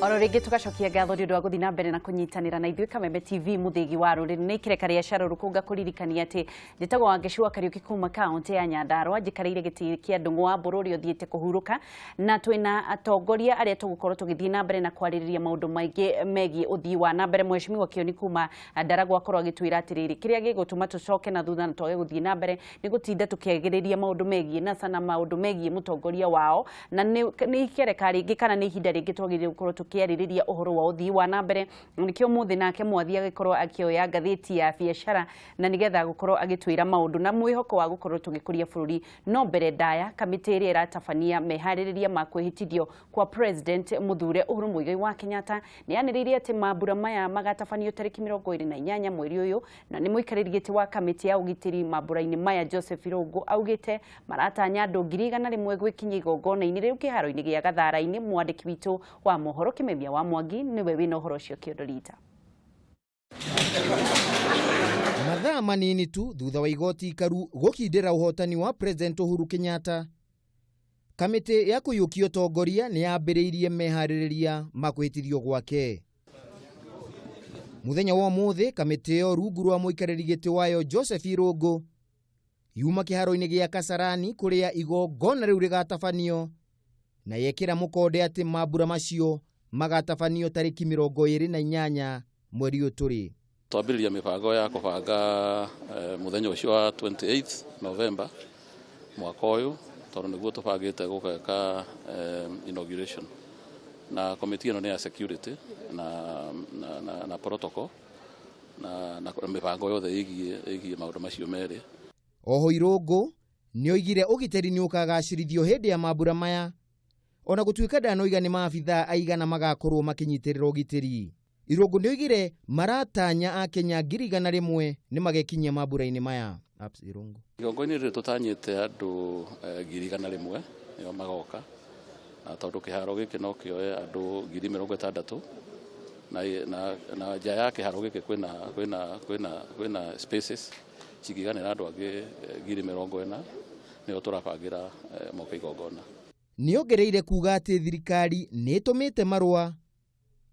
Oro rĩngĩ tũgacokia ngatho nĩ ũndũ wa gũthiĩ na mbere na kũnyitanĩra na ithuĩ Kameme TV, mũthĩgi wa rũrĩrĩ. Nĩ ikĩreka rĩa caro rũkũnga kũririkania atĩ njĩtagwo Wangeci wa Kariũki kuma kaũntĩ ya Nyandarũa, njikarĩire gĩtĩ kĩa Ndũng'ũ wa Mbũrũ ũrĩa ũthiĩte kũhurũka, na twĩna atongoria arĩa tũgũkorwo tũgĩthiĩ na mbere na kwarĩrĩria maũndũ maingĩ megiĩ ũthii wa na mbere. Mheshimiwa Kĩoni kuma Ndaragwa akorwo agĩtwĩra atĩrĩrĩ, kĩrĩa gĩgũtũma tũcoke na thutha na twage gũthiĩ na mbere nĩ gũtinda tũkĩagĩrĩria maũndũ megiĩ NASA na maũndũ megiĩ mũtongoria wao, na nĩ ikereka rĩngĩ kana nĩ ihinda rĩngĩ twagĩrĩire gũkorwo tũkĩarĩrĩria ũhoro wa ũthii wa na mbere. Nĩkĩo mũthĩ nake Mwathi agĩkorwo akĩoya ngathĩti ya biacara na nĩgetha gũkorwo agĩtwĩra maũndũ na mwĩhoko wa gũkorwo tũgĩkũria bũrũri. No mbere ndaya, kamĩtĩ ĩrĩa ĩratabania meharĩrĩria ma kwĩhĩtithio kwa President mũthure Uhuru Muigai wa Kenyatta nĩ yanĩrĩire atĩ mambura maya magatabanio tarĩki 28 mweri ũyũ, na nĩ mũikarĩri gĩtĩ wa kamĩtĩ ya ũgitĩri mambura-inĩ maya Joseph Irũngũ augĩte maratanya andũ 100,000 gwĩkinyia igongona-inĩ rĩu kĩharo-inĩ gĩa Gathara-inĩ. Mwandĩki witũ wa mohoro Kĩmemia wa Mwangi nĩwe wĩna ũhoro ũcio kĩondo rita. Mathaa manini tu thutha wa igoti ikaru gũkindĩra ũhotani wa President Uhuru Kenyatta, kamĩtĩ ya kũiyũkia ũtongoria nĩ yambĩrĩirie meharĩrĩria ma kwĩhĩtithio gwake. Mũthenya wa ũmũthĩ kamĩtĩ ĩyo rungu rwa mũikarĩri gĩtĩ wayo Joseph Irũngũ yuma kĩharo-inĩ gĩa Kasarani kũrĩa igongona rĩu rĩgatabanio, na yekĩra mũkonde atĩ mambura macio magatabanio tarĩki 28 mweri ũyũ tũrĩ. Twambĩrĩria mĩbango ya kũbanga mũthenya ũcio wa 28 November mwaka ũyũ, tondũ nĩguo tũbangĩte gũgeka inauguration. Na komiti ĩno nĩ ya security na protocol na mĩbango yothe ĩgiĩ maũndũ macio merĩ. Oho Irũngũ nĩoigire ũgitĩri nĩ ũkagacĩrithio hĩndĩ ya mambura maya, ona gũtuĩka ndanoiga nĩ maabithaa aigana magakorwo makĩnyitĩrĩra ũgitĩri. Irũngũ nĩoigire maratanya a Kenya 100,000 nĩ magekinyia mambura-inĩ maya. Apps Irũngũ. Igongona-inĩ rĩrĩ tũtanyĩte andũ 100,000 nĩo magoka, na tondũ kĩharo gĩkĩ no kĩoe andũ 60,000, na nja ya kĩharo gĩkĩ kwĩna spaces cingĩiganĩra andũ angĩ 40,000, nĩo tũrabangĩra moke igongona. Nĩongereire kuga atĩ thirikari nĩĩtũmĩte marũa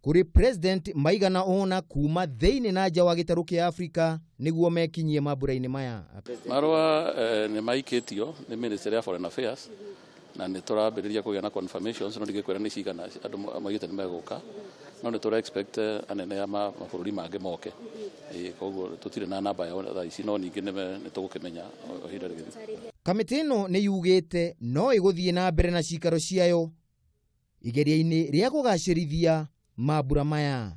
kũrĩ president maigana ũna kuma thĩinĩ na nja wa gĩtarũ kĩa Afrika nĩguo mekinyie mambura-inĩ maya. Marũa nĩ maikĩtio nĩ Ministry ya Foreign Affairs na nĩ tũrambĩrĩria kũgĩa na confirmations, no ndingĩkwĩra nĩ cigana andũ maugĩte nĩ megũka, no nĩ tũra expect anene a mabũrũri mangĩ moke. Koguo tũtirĩ na namba yao thaa ici, no ningĩ nĩ tũgũkĩmenya o ihinda rĩgĩthiĩ. Kamĩtĩ ĩno nĩ yugĩte no ĩgũthiĩ na mbere na cikaro ciayo igeria-inĩ rĩa kũgacĩrithia mambura maya.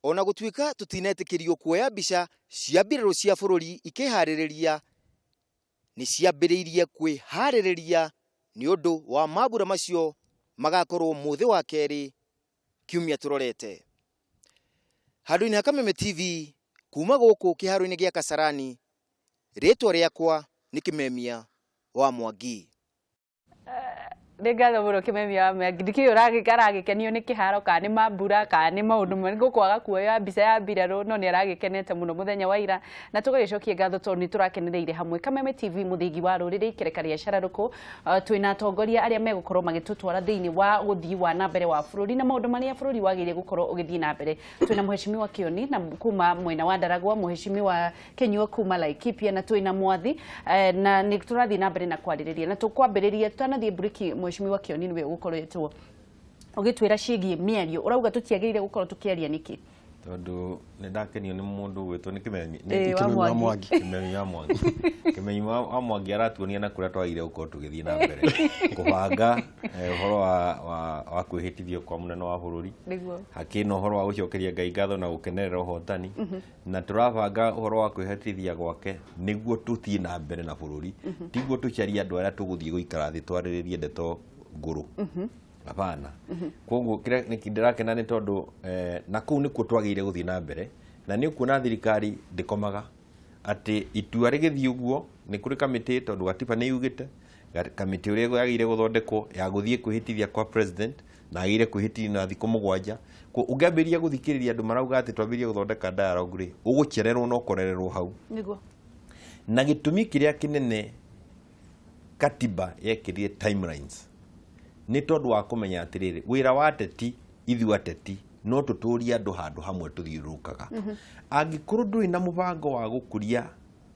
Ona gũtuĩka tũtinetĩkĩrio kuoya mbica cia mbirarũ cia bũrũri ikĩharĩrĩria, nĩ ciambĩrĩirie kwĩharĩrĩria nĩ ũndũ wa mambura macio magakorwo mũthĩ wa kerĩ kiumia tũrorete. Handũ-inĩ ha Kameme TV kuma gũkũ kĩharo-inĩ gĩa Kasarani, rĩtwa rĩakwa nĩ Kĩmemia wa Mwangi. Nĩ ngatho mũno Kĩmemia wa Mwangi. Ndikĩũĩ aragĩkenio nĩ kĩharo kana nĩ mambura kana nĩ maũndũ marĩa gũkwaga kuoya mbica ya mbirarũ, no nĩ aragĩkenete mũno mũthenya wa ira, na tũgagĩcokia ngatho tondũ nĩ tũrakenereire hamwe. Kameme TV mũthingi wa rũrĩrĩ, ikereka rĩa cararũkũ. Twĩna atongoria arĩa megũkorwo magĩtũtwara thĩinĩ wa ũthii wa na mbere wa bũrũri na maũndũ marĩa bũrũri wagĩrĩire gũkorwo ũgĩthiĩ na mbere. Twĩna Mheshimiwa Kĩoni na kuma mwena wa Ndaragwa, Mheshimiwa Kinyua kuma Laikipia, na twĩna Mwathi, na nĩ tũrathiĩ na mbere na kwarĩrĩria na tũkwambĩrĩria tũtanathiĩ mburiki. Mheshimiwa Kĩoni nĩwe ũgũkoretwo ũgĩtwĩra ciĩgiĩ mĩario, ũrauga tũtiagĩrĩire gũkorwo tũkĩaria nĩkĩ? Tondũ nĩ ndakenio nĩ mũndũ ũgwĩtwo nĩ Kĩmemi, Ĩĩ, wa Kĩmemi wa Mwangi. Mwangi. Kĩmemi wa Mwangi. Kĩmemi wa Mwangi aratuonia na kũrĩa twagĩrĩire gũkorwo tũgĩthiĩ na mbere kũbanga ũhoro wa kwĩhĩtithio kwa mũnene wa bũrũri. Nĩguo. Hakĩna ũhoro wa gũcokeria Ngai ngatho na gũkenerera ũhotani, na tũrabanga ũhoro wa kwĩhĩtithia gwake nĩguo tũthiĩ na mbere na bũrũri, tiguo tũcarie andũ arĩa tũgũthiĩ gũikara thĩ twarĩrĩrie ndeto ngũrũ. Hapana. Koguo kĩrĩa ndĩrakena nĩ tondũ na kũu nĩkuo twagĩrĩire gũthiĩ na mbere, na nĩ ũkuona thirikari ndĩkomaga atĩ itua rĩgĩthiĩ ũguo nĩ kũrĩ kamĩtĩ, tondũ gatiba nĩ yugĩte kamĩtĩ ũrĩa yagĩrĩire gũthondekwo ya gũthiĩ kwĩhĩtithia kwa president, na agĩrĩire kwĩhĩtithia na thikũ 7. Ũngĩambĩrĩria gũthikĩrĩria andũ marauga atĩ twambĩrĩrie gũthondeka dialogue rĩ, ũgũchererwo na ũkorererwo hau. Nĩguo. Na gĩtũmi kĩrĩa kĩnene katiba yekĩrire timelines nĩ tondũ wa kũmenya atĩrĩrĩ, wĩra wa ateti Ithuĩ ateti no tũtũrie andũ handũ hamwe tũthiũrũrũkaga. Angĩkorwo ndũrĩ na mũbango wa gũkũria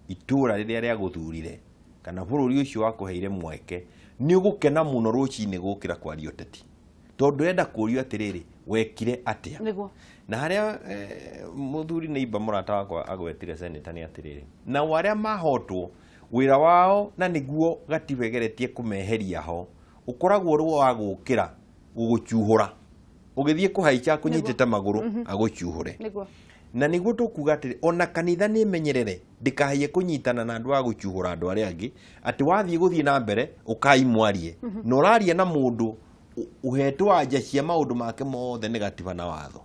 itũra rĩrĩa rĩagũthurire kana bũrũri ũcio wakũheire mweke, nĩ ũgũkena mũno rũcinĩ gũkĩra kwaria ũteti, tondũ ũrenda kũrio atĩrĩrĩ, wekire atĩa? Nĩguo. Na harĩa mũthuri nĩ imba mũrata wakwa agwetire senator nĩ atĩrĩrĩ, nao arĩa mahotwo wĩra wao na nĩguo gatiba ĩgeretie kũmeheria ho, ũkoragwo ũrĩ wa gũkĩra gũgũcuhũra ũgĩthiĩ kũhaica kũnyitĩte magũrũ agũcuhũre. Nĩguo. Na nĩguo tũkuga atĩrĩ, ona kanitha nĩ ĩmenyerere ndĩkahaie kũnyitana na andũ a gũcuhũra andũ arĩa angĩ, atĩ wathiĩ gũthiĩ na mbere ũkai mwarie na ũraria na mũndũ ũhetwo anja cia maũndũ make mothe nĩ gatiba na watho.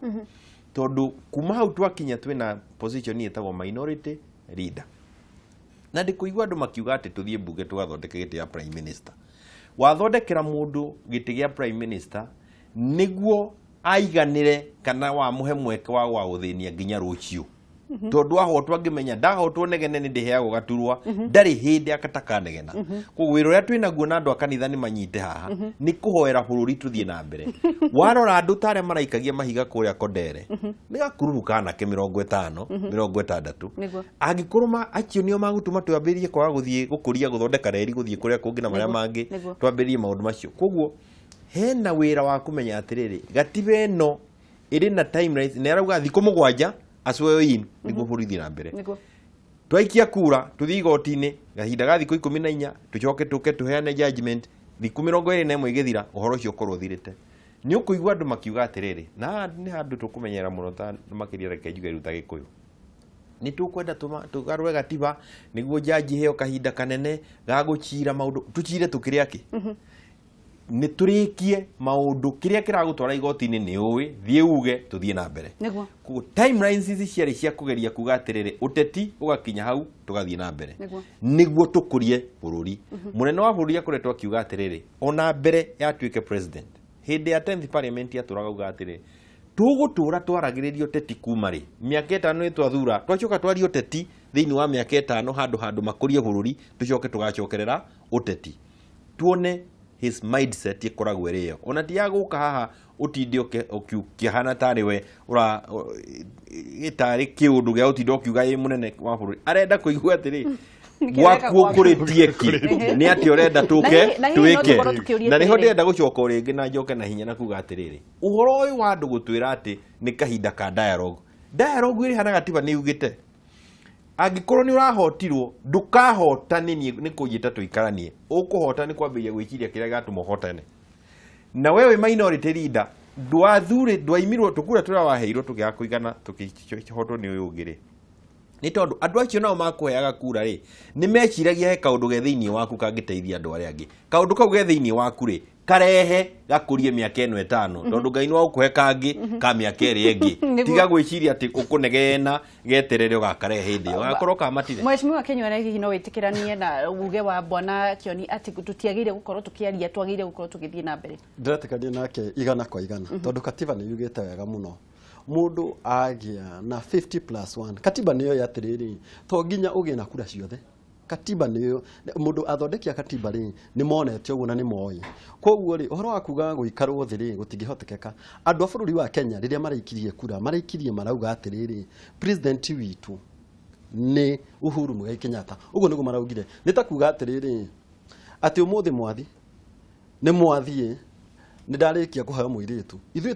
Tondũ kuma hau twakinya twĩna position ĩtagwo minority leader, na ndĩkũigua andũ makiuga atĩ tũthiĩ mbunge tũgathondeke gĩtĩ gĩa prime minister. Wathondekera mũndũ gĩtĩ gĩa prime minister nĩguo aiganĩre kana wamũhe mweke wa gũthĩnia nginya rũciũ, tondũ ahotwo angĩmenya ndahotwo negene nĩ ndĩheagwo gaturwa, ndarĩ hĩndĩ akatakanegena. Koguo wĩra ũrĩa twĩnaguo na andũ a kanitha nĩ manyite haha nĩ kũhoera bũrũri tũthiĩ na mbere. Warora andũ ta arĩa maraikagia mahiga kũrĩa Kondere, nĩ gakururu ka anake 50 60. Nĩguo. Angĩkorwo acio nĩo magũtũma twambĩrĩrie kwaga gũthiĩ gũkũria gũthondeka reri gũthiĩ kũrĩa kũngĩ na marĩa mangĩ, twambĩrĩrie maũndũ macio. Koguo hena wĩra wa kũmenya atĩrĩrĩ, gatiba ĩno ĩrĩ na timelines, na ĩrauga thikũ 7 aswear in nĩguo bũrũri ũthiĩ na mbere. Nĩguo. Twaikia kura tũthiĩ igoti-inĩ gahinda ga thikũ 14, tũcoke tũke tũheane judgment thikũ 21 ĩgĩthira, ũhoro ũcio ũkorwo ũthirĩte. Nĩ ũkũigua andũ makiuga atĩrĩrĩ, na haha nĩ handũ tũkũmenyera mũno ta makĩria, reke njuge rĩu ta Gĩkũyũ, nĩ tũkwenda tũgarũre gatiba nĩguo jaji iheo kahinda kanene ga gũcira maũndũ, tũcire tũkĩrĩ akĩ nĩ tũrĩkie maũndũ kĩrĩa kĩragũtwara igoti-inĩ nĩ ũĩ, thiĩ uge tũthiĩ na mbere. Nĩguo. Koguo timelines ici ciarĩ cia kũgeria kuga atĩrĩrĩ, ũteti ũgakinya hau tũgathiĩ na mbere Nĩguo. nĩguo tũkũrie bũrũri. Mũnene wa bũrũri akoretwo akiuga atĩrĩrĩ, ona mbere yatuĩke president hĩndĩ ya 10th parliament atũraga uga atĩrĩrĩ, tũgũtũra twaragĩrĩria ũteti kuma rĩ mĩaka 5 nĩ twathura, twacoka twarie ũteti thĩinĩ wa mĩaka 5 handũ makũrie bũrũri, tũcoke tũgacokerera ũteti. Tuone his mindset ĩkoragwo ĩrĩ ĩyo, ona ti ya gũka haha ũtinde ũkĩhana tarĩ we ũra gĩtarĩ kĩũndũ gĩa gũtinda ũkiuga ĩ mũnene wa bũrũri. Arenda kũigua atĩrĩ, gwaku ũkũrĩtie kĩ, nĩ atĩ ũrenda tũke Na hihi no twĩke. tũkorwo tũkĩũria Na nĩho atĩrĩrĩ. ndĩrenda gũcoka o rĩngĩ na njoke na hinya na kuga atĩrĩrĩ, ũhoro ũyũ wa andũ gũtwĩra atĩ nĩ kahinda ka dialogue, dialogue ĩrĩ hana gatiba nĩ yugĩte angĩkorwo nĩ ũrahotirwo ndũkahota nĩ niĩ nĩ kũnjĩta tũikaranie, ũkũhota nĩ kwambĩrĩria gwĩciria kĩrĩa gĩgatũma ũhotane. Na we wĩ minority leader, ndwathurĩ ndwaimirwo tũkura tũrĩa waheirwo tũkĩaga kũigana tũkĩhotwo nĩ ũyũ ũngĩ rĩ, nĩ tondũ andũ acio nao makũheaga kura rĩ, nĩ meciragia he kaũndũ ge thĩinĩ waku kangĩteithia andũ arĩa angĩ. Kaũndũ kau ge thĩinĩ waku rĩ, karehe gakũrie mĩaka ĩno 5, tondũ Ngai nĩ wagũkũhe kangĩ ka mĩaka ĩrĩa ĩngĩ. Nĩguo. Tiga gwĩciria atĩ ũkũnegena geterere ũgakarehe hĩndĩ ĩyo, gagakorwo kamatire. Mheshimiwa Kĩnyuere, hihi no wĩtĩkĩranie na uge wa Bwana Kĩoni atĩ tũtiagĩrĩire gũkorwo tũkĩaria, twagĩrĩire gũkorwo tũgĩthiĩ na mbere? Ndĩretĩkania nake 100%, tondũ katiba nĩ yugĩte wega mũno mũndũ agĩa na 50 plus 1. Katiba nĩyo atĩrĩrĩ, to nginya ũgĩe na kura ciothe. Katiba nĩyo mũndũ athondekia katiba rĩ, nĩ monete ũguo na nĩ moĩ. Koguo rĩ, ũhoro wa kuga gũikarwo thĩ rĩ, gũtingĩhotekeka. Andũ a bũrũri wa Kenya rĩrĩa maraikirie kura, maraikirie marauga atĩrĩrĩ, president witũ nĩ Uhuru Muigai Kenyatta. Ũguo nĩguo maraugire. Nĩ ta kuga atĩrĩrĩ, atĩ ũmũthĩ mwathi nĩ mwathiĩ nĩ ndarĩkia kũheo mũirĩtu. Ithuĩ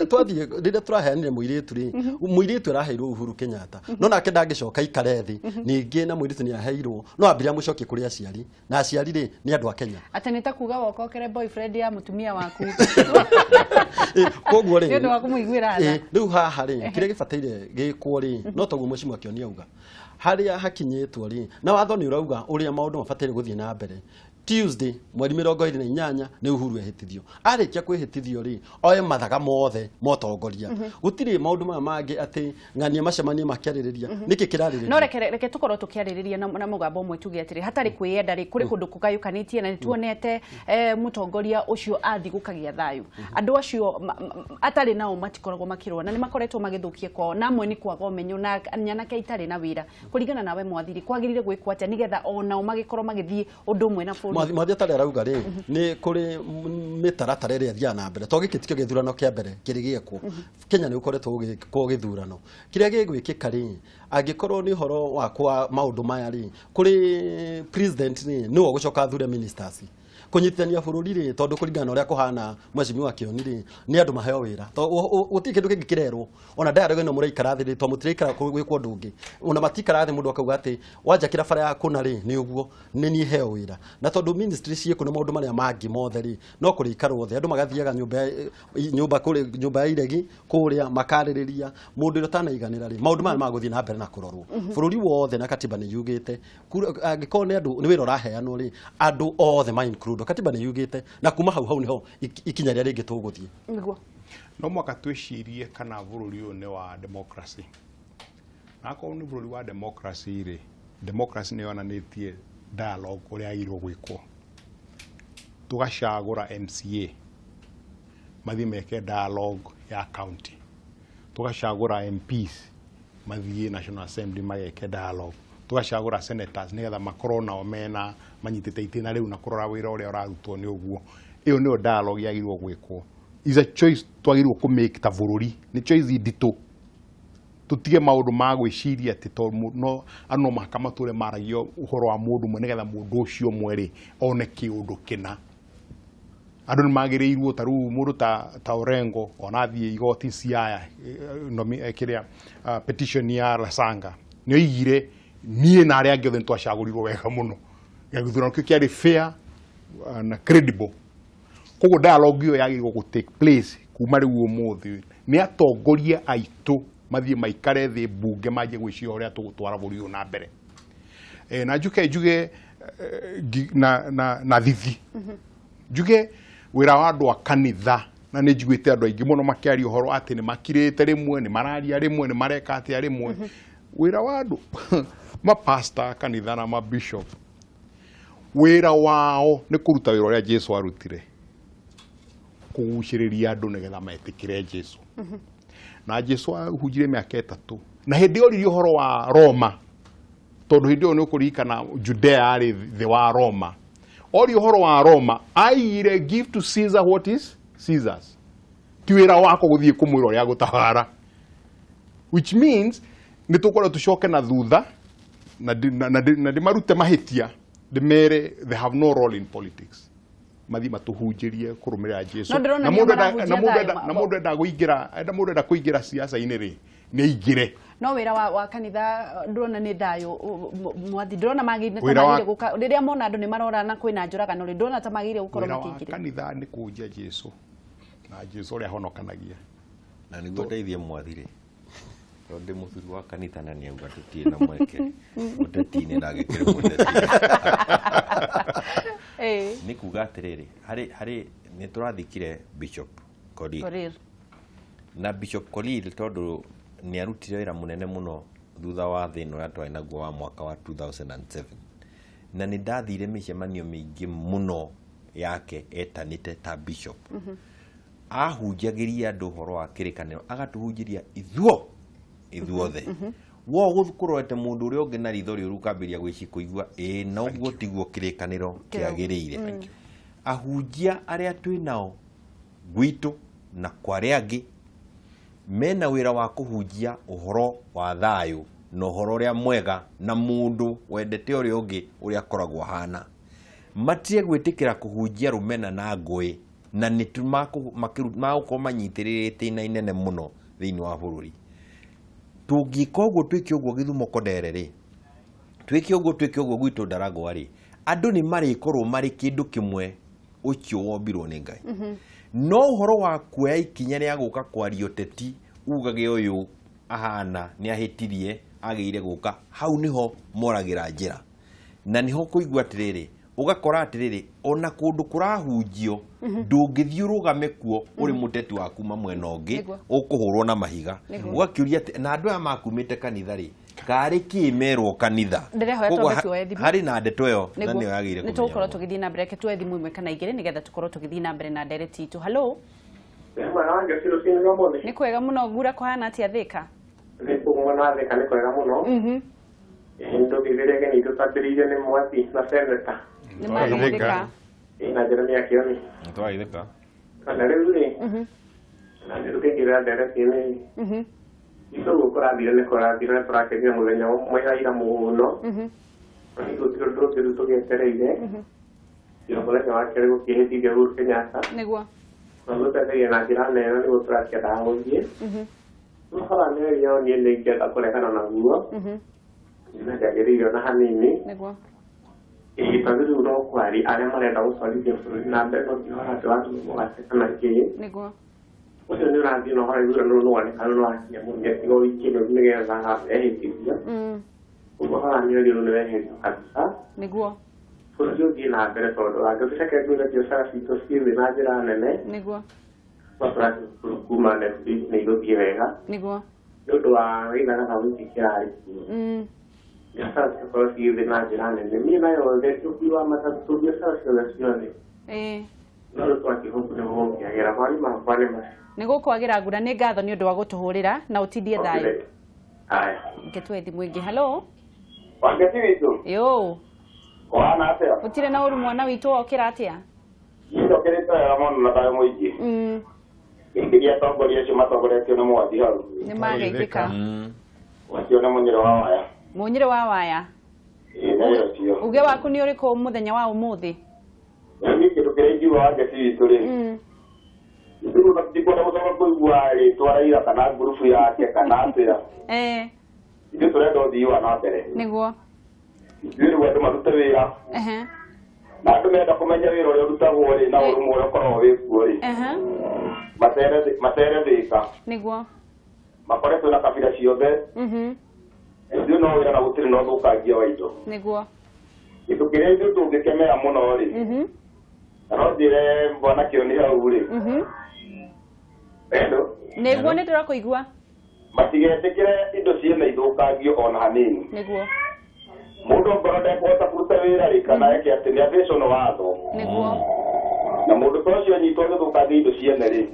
twathiĩ rĩrĩa tũraheanire mũirĩtu rĩ, mũirĩtu araheirwo Uhuru Kenyatta, no nake ndangĩcoka ikare thĩ ningĩ, na mũirĩtu nĩ aheirwo, no ambire amũcokie kũrĩ aciari, na aciari rĩ nĩ andũ a Kenya. Atĩ nĩ ta kuga wokokere boyfriend ya mũtumia waku. Koguo rĩ, Nĩ ũndũ wa kũmũiguĩra tha. Rĩu haha rĩ, kĩrĩa gĩbataire gĩkwo rĩ, no toguo Mheshimiwa Kĩoni auga, harĩa hakinyĩtwo rĩ, na watho nĩ ũrauga ũrĩa maũndũ mabataire gũthiĩ na mbere. Tuesday mweri 28 nĩ Uhuru ehĩtithio. Arĩkia kwĩhĩtithio rĩ, oe mathaga mothe motongoria. Gũtirĩ maũndũ maya mangĩ atĩ ng'ania macemanie makĩarĩrĩria. Nĩkĩ kĩrarĩrĩrio? No reke tũkorwo tũkĩarĩrĩria na mũgambo ũmwe tuge atĩrĩ, hatarĩ kwĩyenda rĩ, kũrĩ kũndũ kũgayũkanĩtie na nĩtuonete mũtongoria ũcio athiĩ gũkagĩa thayũ. Andũ acio atarĩ nao matikoragwo makĩrũa na nĩmakoretwo magĩthũkia kwao, na amwe nĩ kwaga ũmenyo na nyanake itarĩ na wĩra. Kũringana nawe mwathiri, kwagĩrĩire gwĩkwo atĩa nĩgetha onao magĩkorwo magĩthiĩ ũndũ ũmwe na bũrũri? Mwathi atarĩ arauga rĩ, nĩ kũrĩ mĩtaratara ĩrĩa ĩthiaga na mbere, to gĩkĩ tikĩo gĩthurano kĩa mbere kĩrĩ gĩekwo Kenya, nĩ gũkoretwo gũgĩkwo gĩthurano kĩrĩa gĩgwĩkĩka rĩ, angĩkorwo nĩ ũhoro wa kwa maũndũ maya rĩ, kũrĩ president rĩ, nĩwe ũgũcoka athure ministers kũnyitithania bũrũri rĩ, tondũ kũringana na ũrĩa kũhana, mheshimiwa Kĩoni rĩ, nĩ andũ maheo wĩra, to gũtirĩ kĩndũ kĩngĩ kĩrerwo ona dialogue ĩno mũraikara thĩ rĩ, to mũtiraikara gwĩkwo ũndũ ũngĩ, ona matikara thĩ mũndũ akauga atĩ wanjakĩra bara ya kũna rĩ, nĩ ũguo nĩ niĩ heo wĩra, na tondũ ministry ciĩkũ na maũndũ marĩa mangĩ mothe rĩ, no kũrĩikarwo thĩ, andũ magathiaga nyũmba kũrĩ nyũmba ya iregi kũrĩa makarĩrĩria mũndũ ũrĩa ũtanaiganĩra rĩ, maũndũ maya magũthiĩ na mbere na kũrorwo bũrũri wothe, na katiba nĩ yugĩte angĩkorwo nĩ andũ nĩ wĩra ũraheanwo rĩ, andũ othe ma include, katiba nĩ yugĩte, na kuma hau hau nĩho ikinya rĩrĩa rĩngĩ tũgũthiĩ. Nĩguo. No mwaka twĩcirie kana bũrũri ũyũ nĩ wa democracy, na akorwo nĩ bũrũri wa democracy rĩ, democracy nĩ yonanĩtie dialogue ũrĩa yagĩrĩirwo gwĩkwo, tũgacagũra MCA mathiĩ meke dialogue ya county, tũgacagũra MPs mathiĩ National Assembly mageke dialogue, tũgacagũra senators nĩgetha makorwo nao mena manyitĩte itĩna rĩu na kũrora wĩra ũrĩa ũrarutwo nĩ ũguo. Ĩyo nĩyo dialogue yagĩrĩirwo gwĩkwo. Is a choice twagĩrĩirwo kũ make ta bũrũri, nĩ choice nditũ, tutige maũndũ ma gwĩciria atĩ to no andũ no mũhaka matũre maragia ũhoro wa mũndũ ũmwe nĩgetha mũndũ ũcio ũmwe rĩ one kĩũndũ kĩna. Andũ nĩ magĩrĩirwo, ta rĩu mũndũ ta Orengo ona athiĩ igoti Siaya, kĩrĩa petition ya Rasanga, nĩ oigire niĩ na arĩa angĩ othe nĩ twacagũrirwo wega mũno, gĩthurano kĩu kĩarĩ fair na credible. Koguo dialogue ĩyo yagĩrĩirwo gũ take place kuma rĩu ũmũthĩ, nĩ atongoria aitũ mathiĩ maikare thĩ mbunge manjie gwĩciria ũrĩa tũgũtwara bũrũri ũyũ na mbere. Na njuke njuge na thithi njuge wĩra wa andũ a kanitha, na nĩ njiguĩte andũ aingĩ mũno makĩaria ũhoro atĩ nĩ makirĩte rĩmwe, nĩ mararia rĩmwe, nĩ mareka atĩa rĩmwe. Wĩra wa andũ mapasta kanitha na mabishop, wĩra wao nĩ kũruta wĩra ũrĩa Jesu arutire, kũgucĩrĩria andũ nĩgetha metĩkĩre Jesu. Na Jesu ahunjirie mĩaka 3, na hĩndĩ oririe ũhoro wa Roma, tondũ hĩndĩ ĩyo nĩ ũkũririkana Judea yarĩ thĩ wa Roma. Oria ũhoro wa Roma, aigire, "Give to Caesar what is Caesar's." Ti wĩra wako gũthiĩ kũmwĩra ũrĩa gũtawara, which means nĩ tũkorwo tũcoke na thutha na ndĩmarute mahĩtia, ndĩmere they have no role in politics, mathiĩ matũhunjĩrie kũrũmĩrĩra Jesu. No ndĩrona Na nĩo mũndũ marahunjia na mũndũ thayũ. na mũndũ enda kũingĩra, enda mũndũ enda kũingĩra siasa-inĩ rĩ, nĩ aingĩre. No wĩra wa kanitha ndĩrona nĩ thayũ, mwathi, ndĩrona magĩrĩire ta Wĩra magĩrĩire gũka rĩrĩa mona andũ nĩ marorana, kwĩna njũragano rĩ, ndĩrona ta magĩrĩire gũkorwo Wĩra wa makĩingĩrĩra. kanitha nĩ kũhunjia Jesu na Jesu ũrĩa ahonokanagia. Na nĩguo ndeithie mwathi rĩ, tondũ ndĩ mũthuri wa kanitha na nĩauga tũtirĩ na mweke ũteti-inĩ na ngĩkĩrĩ mũteti, nĩ kuga atĩrĩrĩ, harĩ nĩ tũrathikire Bishop Korir. Korir. Na Bishop Korir, tondũ nĩ arutire wĩra mũnene mũno thutha wa thĩna ũrĩa twarĩ naguo wa mwaka wa 2007, na nĩ ndathire mĩcemanio mĩingĩ mũno yake etanĩte ta bishop, ahunjagĩria andũ ũhoro wa kĩrĩkanĩro, agatũhunjĩria ithuothe wo kũrorete mũndũ ũrĩa ũngĩ na ritho rĩũru, ũkambĩrĩria gwĩci kũigua ĩĩ na ũguo tiguo kĩrĩkanĩro kĩagĩrĩire. Ahunjia arĩa twĩ nao gwitũ na kwa arĩa angĩ mena wĩra wa kũhunjia ũhoro wa thayũ na ũhoro ũrĩa mwega, na mũndũ wendete ũrĩa ũngĩ ũrĩa akoragwo ahana, matige gwĩtĩkĩra kũhunjia rũmena na ngũĩ, na nĩ magũkorwo manyitĩrĩrĩte ina inene mũno thĩinĩ wa bũrũri. Tũngĩka ũguo, twĩke ũguo Gĩthumo Kondere rĩ, twĩke ũguo, twĩke ũguo gwitũ Ndaragwa rĩ, andũ nĩ marĩkorwo marĩ kĩndũ kĩmwe ũcio wombirwo nĩ Ngai. No ũhoro wa kuoya ikinya rĩa gũka kwaria ũteti, ugage ũyũ ahana nĩ ahĩtirie, agĩire gũka hau, nĩho moragĩra njĩra, na nĩho kũigua atĩrĩrĩ, ũgakora atĩrĩrĩ, ona kũndũ kũrahunjio ndũngĩthiĩ ũrũgame kuo ũrĩ mũteti wa kuma mwena ũngĩ, ũkũhũrwo na mahiga. Ũgakĩũria atĩ na andũ aya makumĩte kanitha rĩ, karĩ kĩ merwo kanitha? Ndĩrehoya Koguo twambe tuoe thimũ. harĩ na ndeto ĩyo na nĩyo yagĩrĩire Nĩ tũgũkorwo kũmenywo. tũgĩthiĩ na mbere. Reke tuoe thimũ ĩmwe kana igĩrĩ nĩgetha tũkorwo tũgĩthiĩ na mbere na ndereti itũ. Hello. Mwega wa Ngeci, rũcinĩ rwa ũmũthĩ. Nĩ kwega mũno. Ngura kũhana atĩa Thĩka? Nĩ mwena wa Thĩka nĩ kwega mũno. Ndũgithĩria geni tũtambĩrĩirio nĩ mwathi na seneta. Nĩ mageithĩka. Ĩĩ na Jeremia Kĩoni. Twageithĩka. Na rĩu rĩ, na nĩ tũkĩingĩrĩra ndereti-inĩ. Itũ ũguo kũrathire nĩ kũrathire na tũrakenire mũthenya mwega ira mũno. Na nĩ gũtirĩ ũndũ ũngĩ rĩu tũgĩetereire. Ira mũthenya wa kerĩ gũkĩhĩtithia Uhuru Kenyatta. Nĩguo. Na gũteithagia na njĩra nene nĩguo tũrakĩendaga gũthiĩ. Ũhoro wa mĩario niĩ nĩ ingĩenda kũregana naguo. Na ndĩagĩrĩire ona hanini. Nĩguo. Ĩĩ tondũ rĩu no kwaria arĩa marenda gũtwarithia bũrũri na mbere no ti ũhoro atĩ wa mũgate kana kĩĩ. Nĩguo. Ũcio nĩ ũrathiĩ na ũhoro ithurano nĩ woneka nĩ wakinya mũthia tiga ũikie nĩgetha ehĩtithio. Ũguo ũhoro wa mĩario rĩu nĩ weherio kabisa. Nĩguo. Bũrũri ũthiĩ na mbere tondũ angĩcoke ngwĩre biacara citũ ciĩ thĩ na njĩra nene. Nĩguo. No tũrathiĩ kuma next week nĩ igũthiĩ wega. Nĩguo. Nĩ ũndũ wa gĩthagana gĩkĩ kĩrarĩ kuo. Biacara cigakorwo ciĩ thĩ na njĩra nene. Mĩena yothe ũkui wa matatũ biacara ciothe ciothe. Ĩĩ. No rĩu twakĩhoku nĩ gũkĩagĩra mawoni makwa nĩ macio. Nĩ gũkwagĩra ngura. Nĩ ngatho nĩ ũndũ wa gũtũhũrĩra na ũtindie thayũ. Haya. Reke tuoe thimũ ĩngĩ. Hello. Wangeci witũ. Yo. Ũhana atĩa? Gũtirĩ na ũru mwana witũ, wokĩra atĩa? Njokĩrĩte wega mũno na thayũ mũingĩ. Ngĩria atongoria acio matongoretio nĩ mwathi hau. Nĩ mageithĩka. Ũcio nĩ mũnyĩrĩ wa waya. Mũnyĩrĩ wa waya. Ĩĩ nĩ ũcio. Uge waku nĩ ũrĩkũ mũthenya wa ũmũthĩ? Niĩ kĩndũ kĩrĩa ingiuga Wangeci witũ rĩ, ndikwenda gũcoka kũigua rĩtwa Raila kana ngurubu yake kana atĩa. Ithuĩ tũrenda ũthii wa na mbere. Nĩguo. Ithuĩ rĩu andũ marute wĩra. Na andũ menda kũmenya wĩra ũrĩa ũrutagwo rĩ na ũrũmwe ũrĩa ũkoragwo wĩ kuo rĩ. Macere Thĩka. Nĩguo. Makoretwo na kabira ciothe. Ithuĩ no wĩra na gũtirĩ na ũthũkangia wa indo. Nĩguo. Kĩndũ kĩrĩa ithuĩ tũngĩkemera mũno rĩ, na no njĩre bwana Kĩoni hau rĩ. Hello. Nĩguo, nĩ tũrakũigua. Matigetĩkĩre indo ciene ithũkangio ona hanini. Nĩguo. Mũndũ ongorwo ndekũhota kũruta wĩra rĩ kana eke atĩ nĩ athĩcwo nĩ watho. Nĩguo. Na mũndũ ta ũcio anyitwo agĩthũkangia indo ciene rĩ,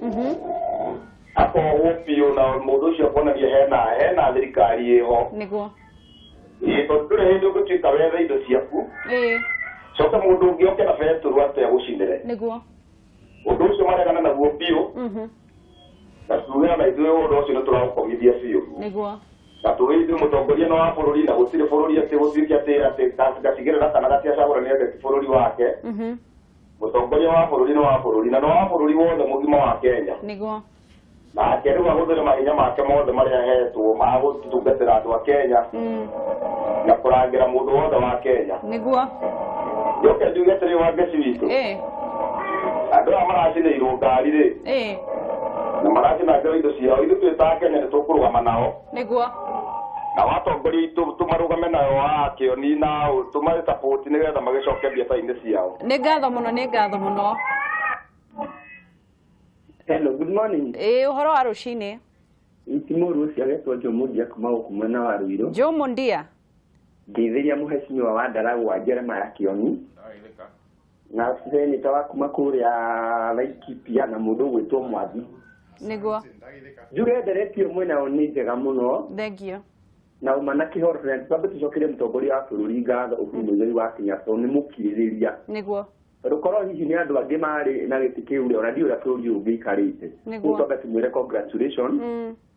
akohwo biũ na mũndũ ũcio akonania hena thirikari ĩho. Nĩguo. Ĩĩ tondũ ndũrĩ hĩndĩ ũngĩtuĩka wethe indo ciaku. Coke mũndũ ũngĩ oke na betũrũ atĩ agũcinĩre. Nĩguo. Ũndũ ũcio maregana naguo biũ. Na tuge na ithuĩ ũndũ ũcio nĩ tũraũkomithia biũ. Nĩguo. Na tuge ithuĩ mũtongoria nĩ wa bũrũri na gũtirĩ bũrũri atĩ gũtuĩke atĩ gacigĩrĩra kana gatiacagũranĩte ti bũrũri wake. Mũtongoria wa bũrũri nĩ wa bũrũri na nĩ wa bũrũri wothe mũgima wa Kenya. Nĩguo. Nake rĩu ahũthĩre mahinya make mothe marĩa ahetwo ma gũtungatĩra andũ a Kenya na kũrangĩra mũndũ wothe wa Kenya. Nĩguo. Njoke njuge atĩrĩ Wangeci witũ. Andũ aya maracinĩirwo ngari rĩ. Na maracinangĩrwo indo ciao, ithuĩ twĩ ta Kenya nĩ tũkũrũgama nao. Nĩguo. Na watongoria itũ tũmarũgame nao a Kĩoni na tũmarĩ nĩgetha magĩcoke biacara-inĩ ciao. Nĩ ngatho mũno, nĩ ngatho mũno. Hello, good morning. Ĩĩ, ũhoro wa rũcinĩ. Ti mũru ũcio agetwo Jomo Ndia kuma gũkũ mwena wa Ruiru. Jomo Ndia. Ngeithĩria mũhecimiwa wa Ndaragwa Jeremiah Kĩoni. Na seneta wa kuma kũrĩa Laikipia na mũndũ ũgwĩtwo Mwathi. Nĩguo. Njuge ndereti ĩyo mwena wao nĩ njega mũno. Thank you. Na uma na kĩhoro na twambe tũcokerie mũtongoria wa bũrũri ngatho Uhuru Muigai wa Kenyatta tondũ nĩ mũkirĩrĩria. Nĩguo. Tondũ korwo hihi nĩ andũ angĩ marĩ na gĩtĩ kĩu rĩ, ona ndiũĩ ũrĩa bũrũri ũyũ ũngĩikarĩte. Rĩu twambe tũmwĩre congratulations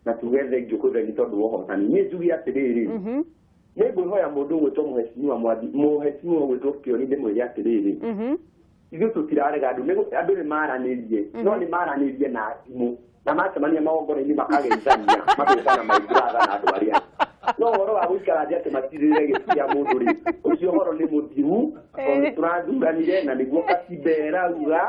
na tuge thengiũ kwĩ Ngai tondũ wa ũhotani. Niĩ njuge atĩrĩrĩ, nĩ ngwĩhoya mũndũ ũgwĩtwo mũhecimiwa Mwathi, mũhecimiwa ũgwĩtwo Kĩoni ndĩmwĩre atĩrĩrĩ, ithuĩ tũtirarega andũ, andũ nĩ maranĩrie, no nĩ maranĩrie na thimũ na macemania magongona-inĩ makageithania, magetana my brother na andũ arĩa. No ũhoro wa gũikara thĩ atĩ matirĩre gĩtĩ kĩa mũndũ rĩ, ũcio ũhoro nĩ mũthiru, tondũ nĩ tũrathuranire na nĩguo katiba ĩrauga.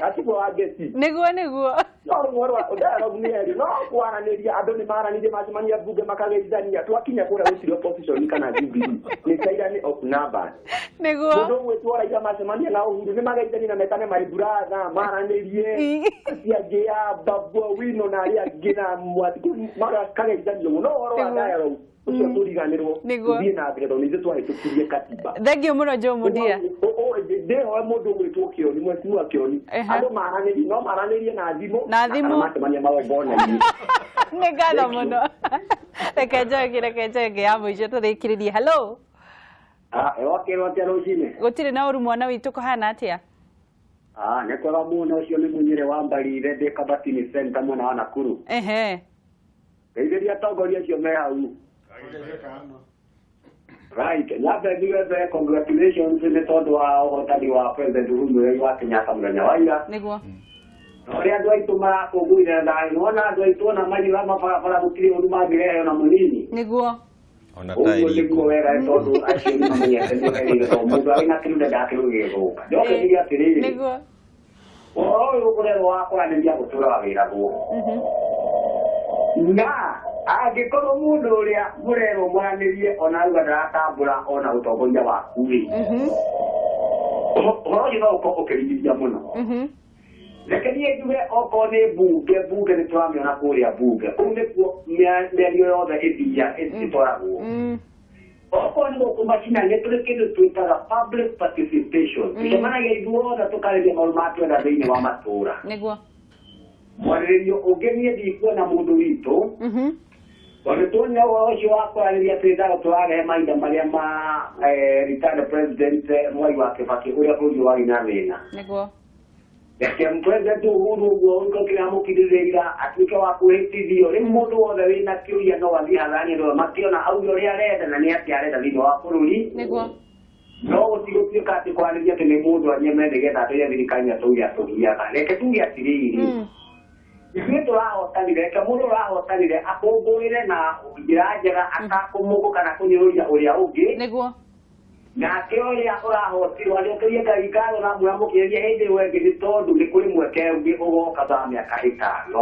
Katiba wa Ngeci. Nĩguo, nĩguo. No ũhoro wa dialogue nĩ erĩ, no kwaranĩria, andũ nĩ maranĩrie, macemania mbunge makageithania, twakinya kũrĩa gũtirĩ opposition kana Jubilee, nĩ tyranny of numbers. Nĩguo. Mũndũ ũgwĩtwo Raila macemania na Uhuru nĩ mageithania na metane my brother, maranĩrie, acio angĩ a Babu Owino na arĩa angĩ na Mwathi makageithanio mũno. No ũhoro wa dialogue ũcio tũriganĩrwo, tũthiĩ na mbere tondũ nĩ ithuĩ twahĩtũkirie katiba. Thank you mũno Jomo Ndia. Ndĩhoe mũndũ ũgwĩtwo Kĩoni, mheshimiwa Kĩoni, andũ maranĩrie, no maranĩrie na thimũ Na thimũ. kana macemania magongona-inĩ. Nĩ ngatho mũno. Reke njoke, reke njoke ya mũico tũrĩkĩrĩrie. Hello. Wakĩrwo atĩa rũcinĩ? Gũtirĩ na ũru mwana witũ, kũhana atĩa? Nĩ kwega mũno, ũcio nĩ Mũnyĩrĩ wa Mbarire, ndĩ Kabatini Center mwena wa Nakuru. Ngeithĩria atongoria acio me hau. Right, nyambe njuge mbere congratulations nĩ tondũ wa ũhotani wa President Uhuru Muigai wa Kenyatta mũthenya wa ira. Nĩguo. Na ũrĩa andũ aitũ marakũngũĩra thayũ, nĩwona andũ aitũ ona maiyũra mabarabara gũtirĩ ũru mangĩrehe ona mũnini. Nĩguo. Ona Ũguo taĩri nĩguo wega nĩ tondũ acio nĩ mamenyete nĩ herire tondũ mũndũ arĩ na kĩrunda ndakĩrũgĩgũka. Njoke njuge atĩrĩrĩ. Nĩguo. Ũhoro ũyũ ũkũrerwo wa kwaranĩria gũtũra wĩragwo. Na angĩkorwo mũndũ ũrĩa mũrerwo mwaranĩrie ona auga ndaratambũra ona ũtongoria waku rĩ, ũhoro ũcio no ũkorwo ũkĩrigithia mũno. Reke niĩ njuge okorwo nĩ mbunge, mbunge nĩ tũramĩona kũrĩa mbunge, kũu nĩkuo mĩario yothe ĩthia ĩtwaragwo. Okorwo nĩ gũkũ macinani nĩ tũrĩ kĩndũ twĩtaga public participation, tũcemanagia ithuothe tũkarĩria maũndũ marĩa twenda thĩinĩ wa matũra. Nĩguo. Mwarĩrĩrio ũngĩ niĩ ndikuona mũndũ witũ, tondũ tuonire ũhoro ũcio wa kwaranĩria atĩ thayũ tũrarehe mahinda marĩa ma retired president Mwai wa Kibaki ũrĩa bũrũri warĩ na thĩna. Nĩguo. Reke president Uhuru ũguo ũrĩa kĩramũkirĩrĩria atuĩke wa kwĩhĩtithio. Rĩu mũndũ wothe wĩna kĩũria no athiĩ hadharani andũ makĩona auge ũrĩa arenda na nĩ atĩa arenda thĩinĩ wa bũrũri. Nĩguo. No gũtigũtuĩka atĩ kwarĩria atĩ nĩ mũndũ anyeme nĩgetha atũire thirikari na tũge atũgiaga. Reke tuge atĩrĩrĩ, ithuĩ tũrahotanire, reke mũndũ ũrahotanire akũngũĩre na njĩra njega atakũmũkũ kana kũnyũrũria ũrĩa ũngĩ. Nĩguo. Nake ũrĩa ũrahotirwo acokerie Ngai ngatho na mũramũkĩrĩrie hĩndĩ ĩyo ĩngĩ nĩ tondũ nĩ kũrĩ mweke ũngĩ ũgoka thutha wa mĩaka ĩtano.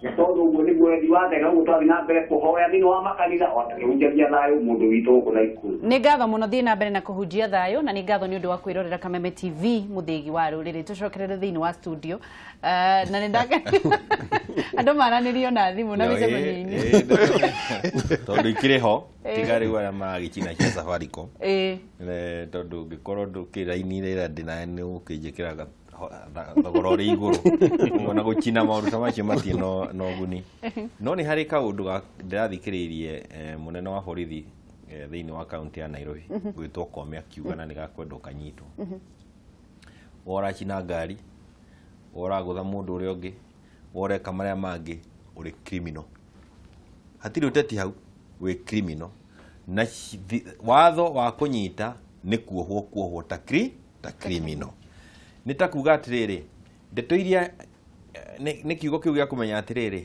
Nĩ tondũ ũguo nĩguo wendi wa Ngai na ũguo twathiĩ na mbere kũhoya thĩinĩ wa makanitha o tũkĩhunjagia thayũ mũndũ witũ gũkũ Naikuru. Nĩ ngatho mũno, thiĩ na mbere na kũhunjia thayũ, na nĩ ngatho nĩ ũndũ wa kwĩrorera Kameme TV mũthĩgi wa rũrĩrĩ. Tũcokerere thĩinĩ wa studio. Na nĩ ndaka andũ maranĩrio na thimũ na mĩcemanio-inĩ. Tondũ ikĩrĩ ho tiga rĩu arĩa maragĩcina cia Safaricom. Tondũ ũngĩkorwo ndũkĩrĩ raini ĩrĩa ndĩnayo nĩ ũkĩnjĩkĩra thogora ũrĩ igũrũ. Ona gũcina maũndũ ta macio matirĩ na ũguni. No nĩ harĩ kaũndũ ndĩrathikĩrĩirie mũnene wa borithi thĩinĩ wa kaunti ya Nairobi gwĩtwo Koome akiuga na nĩgakwenda ũkanyitwo. Woracina ngari, woragũtha mũndũ ũrĩa ũngĩ, woreka marĩa mangĩ, ũrĩ criminal. Hatirĩ ũteti hau, wĩ criminal. Na watho wa kũnyita nĩ kuohwo kuohwo ta criminal. Nĩ ta kuga atĩrĩrĩ, ndeto iria nĩ kiugo kĩu gĩa kũmenya atĩrĩrĩ,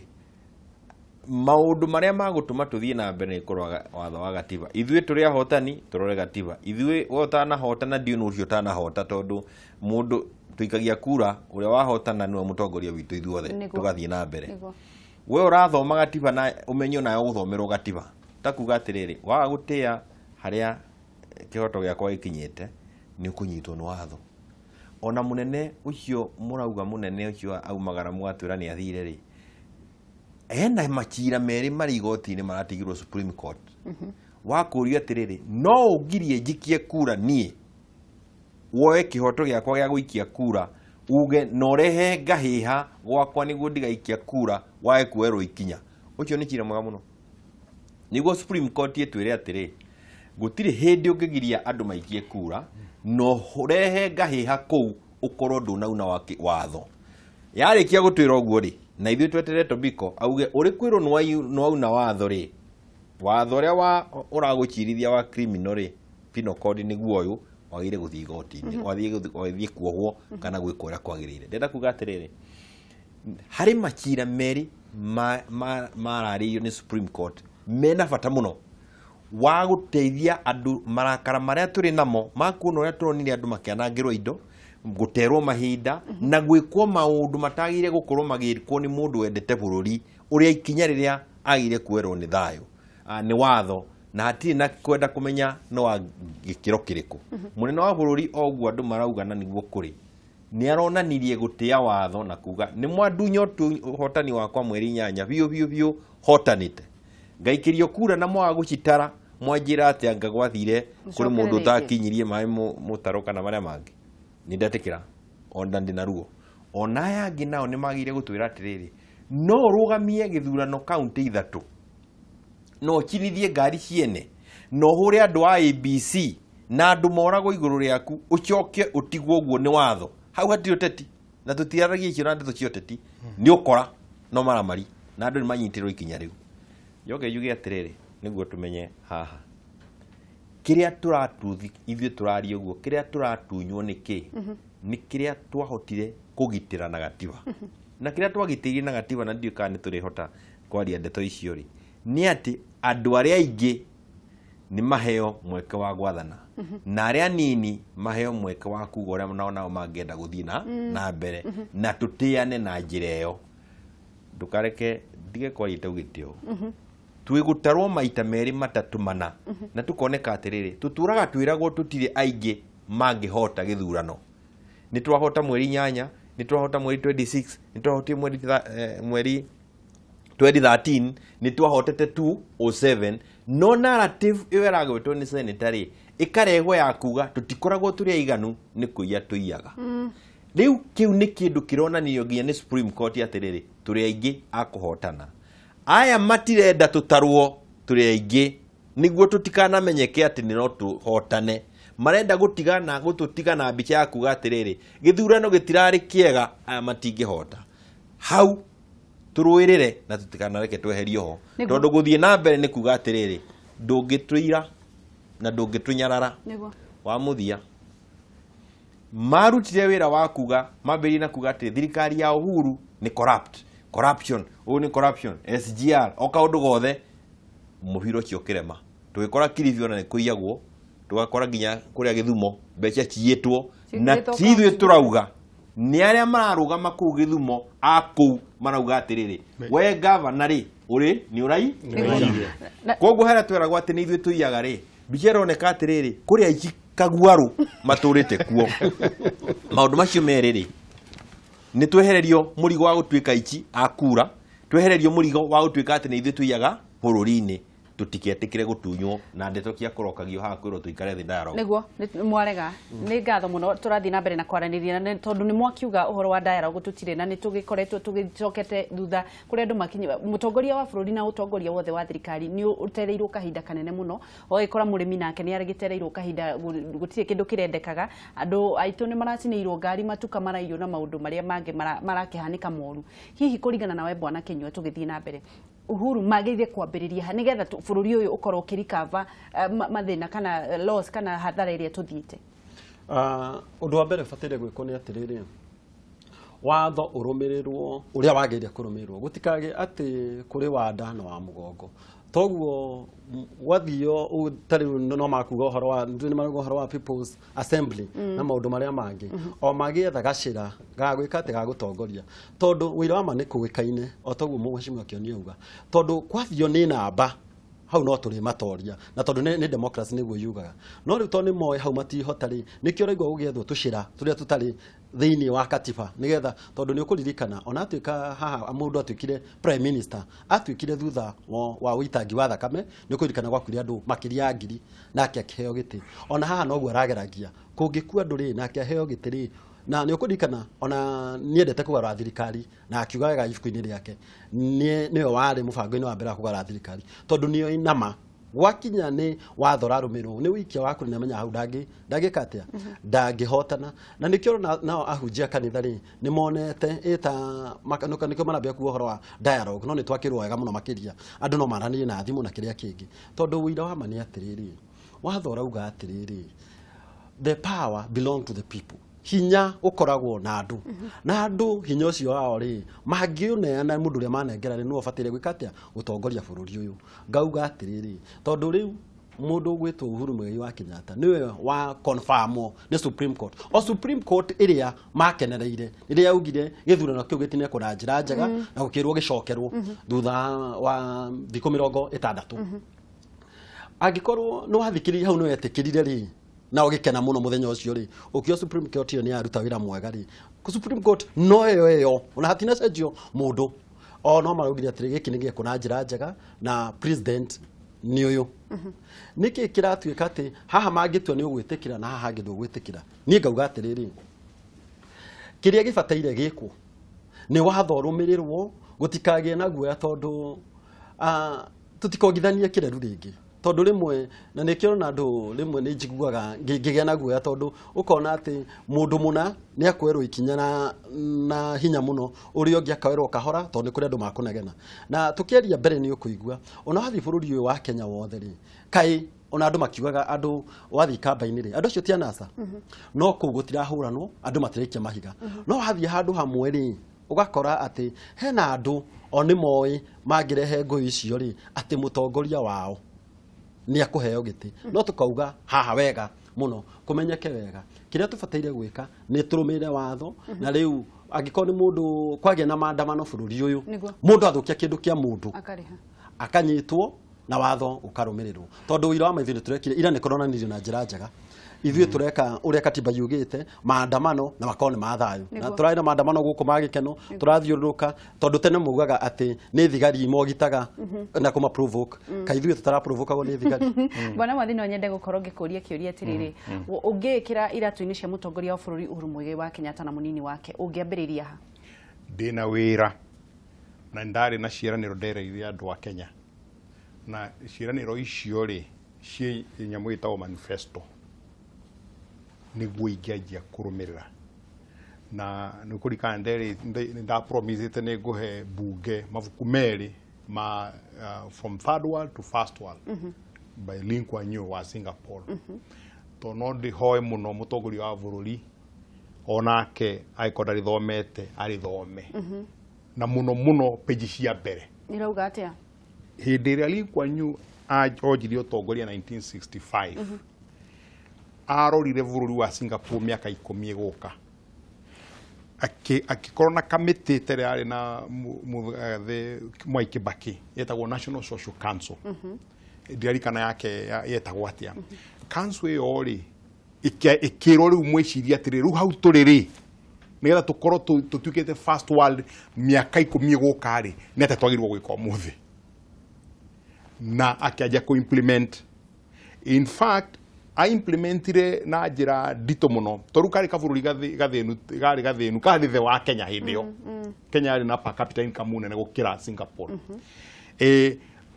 maũndũ marĩa magũtũma tũthiĩ na mbere nĩ kũrora watho wa gatiba. Ithuĩ tũrĩ ahotani tũrore gatiba. Ithuĩ we ũtanahotana ndiũ nĩ ũcio ũtanahota, tondũ mũndũ tũikagia kura ũrĩa wahotana nĩwe mũtongoria witũ ithuothe tũgathiĩ na mbere. We ũrathoma gatiba na ũmenyo nawe ũgũthomerwo gatiba. Ta kuga atĩrĩrĩ, waga gũtĩa harĩa kĩhoto gĩakwa gĩkinyĩte nĩ ũkũnyitwo nĩ watho. Ona mũnene ũcio mũrauga mũnene ũcio aumagara mũgatwĩra nĩ athire rĩ, ena macira merĩ marĩ igoti-inĩ maratigirwo Supreme Court. Wakũrio atĩrĩrĩ, no ũngirie njikie kura niĩ, woe kĩhoto gĩakwa gĩa gũikia kura, uge na ũrehe ngahĩha gwakwa nĩguo ndigaikia kura, wage kuoerwo ikinya. Ũcio nĩ cira mwega mũno. Nĩguo Supreme Court ĩtwĩre atĩrĩ, gũtirĩ hĩndĩ ũngĩgiria andũ maikie kura, no ũrehe ngahĩha kũu ũkorwo ndũnauna watho. Yarĩkia gũtwĩra ũguo rĩ, na ithuĩ tweterere Tobiko auge ũrĩ kwĩrwo nĩwauna watho rĩ, watho ũrĩa ũragũcirithia wa criminal rĩ, penal code nĩguo ũyũ, wagĩrĩire gũthiĩ igoti-inĩ, wathiĩ kuohwo kana gwĩkwo ũrĩa kwagĩrĩire. Ndĩrenda kuga atĩrĩrĩ, harĩ macira merĩ mararĩirio nĩ Supreme Court mena bata mũno wa gũteithia andũ marakara marĩa tũrĩ namo ma kuona ũrĩa tũronire andũ makĩanangĩrwo indo, gũterwo mahinda na gwĩkwo maũndũ matagĩrĩire gũkorwo magĩkwo nĩ mũndũ wendete bũrũri ũrĩa ikinya rĩrĩa agĩrĩire kuoerwo nĩ thayũ, nĩ watho, na hatirĩ na kwenda kũmenya nĩ wa gĩkĩro kĩrĩkũ. Mũnene wa bũrũri o ũguo andũ marauga na nĩguo kũrĩ, nĩ aronanirie gũtĩa watho na kuga nĩ mwandunya ũhotani wakwa mweri 8 biũ biũ biũ hotanĩte, ngaikĩrio kura na mwaga gũcitara mwanjĩra atĩ anga gwathire kũrĩ mũndũ ũtakinyirie maĩ mũtaro kana marĩa mangĩ. Nĩ ndetĩkĩra ona ndĩna ruo. Ona aya angĩ nao nĩ magĩrĩire gũtwĩra atĩrĩrĩ, no ũrũgamie gĩthurano kaunti 3, no ũcinithie ngari ciene, Na ũhũre andũ a ABC na andũ moragwo igũrũ rĩaku, ũcoke ũtigwo ũguo nĩ watho. Hau hatirĩ ũteti, na tũtiaragia icio na ndeto cia ũteti, nĩ ũkora no maramari na andũ nĩ manyitĩrwo ikinya rĩu. Njoke njuge atĩrĩrĩ, nĩguo tũmenye haha kĩrĩa tũratuthi ithuĩ tũraria ũguo, kĩrĩa tũratunywo nĩ kĩ? Nĩ kĩrĩa twahotire kũgitĩra na gatiba. Na kĩrĩa twagitĩire na gatiba, na ndiũĩ kana nĩ tũrĩhota kwaria ndeto icio rĩ, nĩ atĩ andũ arĩa aingĩ nĩ maheo mweke wa gwathana, na arĩa anini maheo mweke wa kuga ũrĩa nao nao mangĩenda gũthiĩ na na mbere, na tũtĩane na njĩra ĩyo. Ndũkareke ndige kwaria itaugĩte ũũ. Twĩgũtarwo maita merĩ matatũ mana, na tũkoneka atĩrĩrĩ, tũtũraga twĩragwo tũtirĩ aingĩ mangĩhota gĩthurano. Nĩ twahota mweri 8, nĩ twahota mweri 26, nĩ twahotire mweri 2013, nĩ twahotete 207. No narrative ĩyo ĩragwetwo nĩ senator rĩ, ĩkarehwo ya kuga tũtikoragwo tũrĩ aiganu, nĩ kũiya tũiyaga. Rĩu kĩu nĩ kĩndũ kĩronanio nginya nĩ Supreme Court atĩrĩrĩ, tũrĩ aingĩ a kũhotana. Aya matirenda tũtarwo tũrĩ aingĩ nĩguo tũtikanamenyeke atĩ nĩ no tũhotane. Marenda gũtigana gũtũtigana mbica ya kuga atĩrĩrĩ, gĩthurano gĩtirarĩ kĩega, aya matingĩhota. Hau tũrũĩrĩre na tũtikanareke tweherio ho, tondũ gũthiĩ na mbere nĩ kuga atĩrĩrĩ, ndũngĩtũira na ndũngĩtũnyarara. Wa mũthia, marutire wĩra wa kuga, mambĩrĩrie na kuga atĩ thirikari ya Uhuru nĩ corrupt, corruption, ũyũ nĩ corruption, SGR, o kaũndũ gothe. Mũbira ũcio ũkĩrema, tũgĩkora Kilifi ona nĩ kũiyagwo, tũgakora nginya kũrĩa Gĩthumo mbeca ciyĩtwo, na ti ithuĩ tũrauga, nĩ arĩa mararũgama kũu Gĩthumo a kũu marauga atĩrĩrĩ, we gavana rĩ, ũrĩ nĩ ũrai. Koguo harĩa tweragwo atĩ nĩ ithuĩ tũiyaga rĩ, mbica ĩroneka atĩrĩrĩ, kũrĩ aici kaguarũ matũrĩte kuo. Maũndũ macio merĩ rĩ, nĩ twehererio mũrigo wa gũtuĩka aici a kura, twehererio mũrigo wa gũtuĩka atĩ nĩ ithuĩ tũiyaga bũrũri-inĩ. Tũtiketĩkĩre gũtunywo na ndeto cia kũrokagio haha kwĩrwo tũikare thĩ dialogue. Nĩguo mwarega, nĩ ngatho mũno. Tũrathiĩ na mbere na kwaranĩria na tondũ nĩ mwakiuga ũhoro wa dialogue tũtirĩ na nĩ tũgĩkoretwo tũgĩcokete thutha kũrĩa andũ makinya. Mũtongoria wa bũrũri na ũtongoria wothe wa thirikari nĩ ũtereirwo kahinda kanene mũno, ũgagĩkora mũrĩmi nake nĩ aragĩtereirwo kahinda, gũtirĩ kĩndũ kĩrendekaga, andũ aitũ nĩ maracinĩirwo ngari, matuka maraiywo na maũndũ marĩa mangĩ marakĩhanĩka moru. Hihi kũringana nawe Bwana Kinyua, tũgĩthiĩ na mbere, Uhuru magĩrĩire kwambĩrĩria ha nĩgetha bũrũri ũyũ ũkorwo ũkĩrikava mathĩna kana loss kana hathara ĩrĩa tũthiĩte? Ũndũ wa mbere ũbataire gwĩkwo nĩ atĩrĩrĩ, watho ũrũmĩrĩrwo ũrĩa wagĩrĩire kũrũmĩrĩrwo, gũtikagĩe atĩ kũrĩ wa nda na wa mũgongo. Toguo gwathio tarĩu no makuga ũhoro wa nĩ marauga ũhoro wa People's Assembly na maũndũ marĩa mangĩ, o magĩetha gacĩra ga gwĩka atĩ ga gũtongoria, tondũ wĩra wa ma nĩ kũĩkaine o toguo mheshimiwa Kĩoni auga, tondũ kwathio nĩ namba hau no tũrĩ matoria, na tondũ nĩ democracy nĩguo yugaga. No rĩu tondũ nĩ moĩ hau matihota rĩ, nĩkĩo ũraigua gũgĩethwo tũcĩra tũrĩa tũtarĩ thĩinĩ wa katiba, nĩgetha tondũ nĩ ũkũririkana ona atuĩka haha mũndũ atuĩkire prime minister, atuĩkire thutha wa ũitangi wa thakame, nĩ ũkũririkana gwakuire andũ makĩria ya 1000 nake akĩheo gĩtĩ. Ona haha noguo arageragia, kũngĩkua andũ rĩ nake aheo gĩtĩ rĩ, na nĩ ũkũririkana ona niendete kũgarũra thirikari, na akiuga wega ibuku-inĩ rĩake nĩwe warĩ mũbango-inĩ wa mbere wa kũgarũra thirikari, tondũ nĩyo inama gwakinya nĩ watho ũrarũmĩrĩrwo nĩ ũikia wa kũrĩ nĩamenya hau ndangĩka atĩa, ndangĩhotana. Na nĩkĩo nao ahunjia kanitha rĩ nĩ monete ĩta nĩkĩo marambia kuga ũhoro wa dialogue, no nĩ twakĩrwo wega mũno makĩria, andũ no maranĩrie na thimũ na kĩrĩa kĩngĩ, tondũ ũira wa ma nĩ atĩrĩrĩ, watho ũrauga atĩrĩrĩ, the power belong to the people, hinya ũkoragwo na andũ, na andũ hinya ũcio wao rĩ mangĩũneana mũndũ ũrĩa manengera rĩ, nĩwe ũbataire gwĩka atĩa, gũtongoria bũrũri ũyũ. Ngauga atĩrĩrĩ, tondũ rĩu mũndũ ũgwĩtwo Uhuru Muigai wa Kenyatta nĩwe wa confirmwo nĩ Supreme Court, o Supreme Court ĩrĩa makenereire ĩrĩa yaugire gĩthurano kĩu gĩtinekwo na njĩra njega, na gũkĩrwo gĩcokerwo thutha wa thikũ 60. Angĩkorwo nĩ wathikĩrĩria hau nĩ wetĩkĩrire rĩ, na ũgĩkena mũno mũthenya ũcio rĩ, ũkĩo Supreme Court ĩyo nĩ yaruta wĩra mwega rĩ, Supreme Court no ĩyo ĩyo ona hatinacenjio mũndũ, o no maraugire atĩrĩ gĩkĩ nĩ gĩekwo na njĩra njega na president nĩ ũyũ. Nĩkĩ kĩratuĩka atĩ haha mangĩtua nĩ ũgwĩtĩkĩra na haha hangĩ ndũgwĩtĩkĩra? Niĩ ngauga atĩrĩrĩ, kĩrĩa gĩbataire gĩkwo nĩ watho ũrũmĩrĩrwo, gũtikagĩe na guoya, tondũ tũtikongithanie kĩreru rĩngĩ. Tondũ rĩmwe na nĩkĩo ona andũ rĩmwe nĩ njiguaga ngĩgĩa na guoya, tondũ ũkona atĩ mũndũ mũna nĩ akuoerwo ikinya na hinya mũno, ũrĩa ũngĩ akaoerwo kahora, tondũ nĩ kũrĩ andũ makũnegena. Na tũkĩaria mbere nĩ ũkũigua ona wathiĩ bũrũri ũyũ wa Kenya wothe rĩ, kaĩ ona andũ makiugaga andũ wathiĩ kamba-inĩ rĩ, andũ acio ti anasa, no kũu gũtirahũranwo, andũ matiraikia mahiga. No wathiĩ handũ hamwe rĩ, ũgakora atĩ hena andũ o nĩ moĩ mangĩrehe ngũĩ icio rĩ, atĩ mũtongoria wao nĩ akũheo gĩtĩ. No tũkauga haha wega mũno kũmenyeke wega kĩrĩa tũbataire gwĩka nĩ tũrũmĩrĩre watho. Na rĩu angĩkorwo nĩ mũndũ kwagĩa na maandamano bũrũri ũyũ, mũndũ athũkia kĩndũ kĩa mũndũ akarĩha, akanyitwo na watho ũkarũmĩrĩrwo, tondũ ũira wa maitho nĩ tũrekire ira nĩ kũronanirio na njĩra njega. Ithuĩ tũreka ũrĩa katiba yugĩte, maandamano na makorwo nĩ ma thayũ, na tũrarĩ na maandamano gũkũ ma gĩkeno, tũrathiũrũrũka, tondũ tene maugaga atĩ nĩ thigari mogitaga na kũma provoke. Kaĩ ithuĩ tũtaraprovokagwo nĩ thigari? Bwana Mwathi, no nyende gũkorwo ngĩkũria kĩũria atĩrĩrĩ, ũngĩĩkĩra iratũ-inĩ cia mũtongoria wa bũrũri Uhuru Muigai wa Kenyatta na mũnini wake, ũngĩambĩrĩria ha? Ndĩna wĩra na ndarĩ na ciĩranĩro ndereire andũ a Kenya, na ciĩranĩro icio rĩ ciĩ nyamũ ĩtagwo manifesto, nĩguo ingĩanjia kũrũmĩrĩra. Na nĩ kũririkana nĩ ndapromisĩte nĩ ngũhe bunge mabuku merĩ ma From Third World to First World by Lee Kuan Yew wa Singapore, tondũ no ndĩhoe mũno mũtongoria wa bũrũri onake angĩkorwo ndarĩthomete arĩthome, na mũno mũno peji cia mbere. Nĩrauga atĩa? Hĩndĩ ĩrĩa Lee Kuan Yew onjirie ũtongoria 1965, arorire bũrũri wa Singapore mĩaka 10 ĩgũka, akĩkorwo na kamĩtĩ ĩtarĩ yarĩ na mũgathe Mwai Kibaki yetagwo National Social Council. Ndirarikana yake yetagwo atĩa. Council ĩyo rĩ ĩkĩrwo rĩu mwĩcirie atĩrĩ, rĩu hau tũrĩ rĩ, nĩgetha tũkorwo tũtuĩkĩte first world mĩaka 10 ĩgũka rĩ, nĩ atĩa twagĩrĩirwo gwĩka ũmũthĩ? Na akĩanjia kũ implement. In fact, a implementire na njĩra nditũ mũno, tondũ karĩ kabũrũri gathĩnu, karĩ gathĩnu, karĩ thĩ wa Kenya hĩndĩ ĩyo. Kenya yarĩ na per capita income nene gũkĩra Singapore.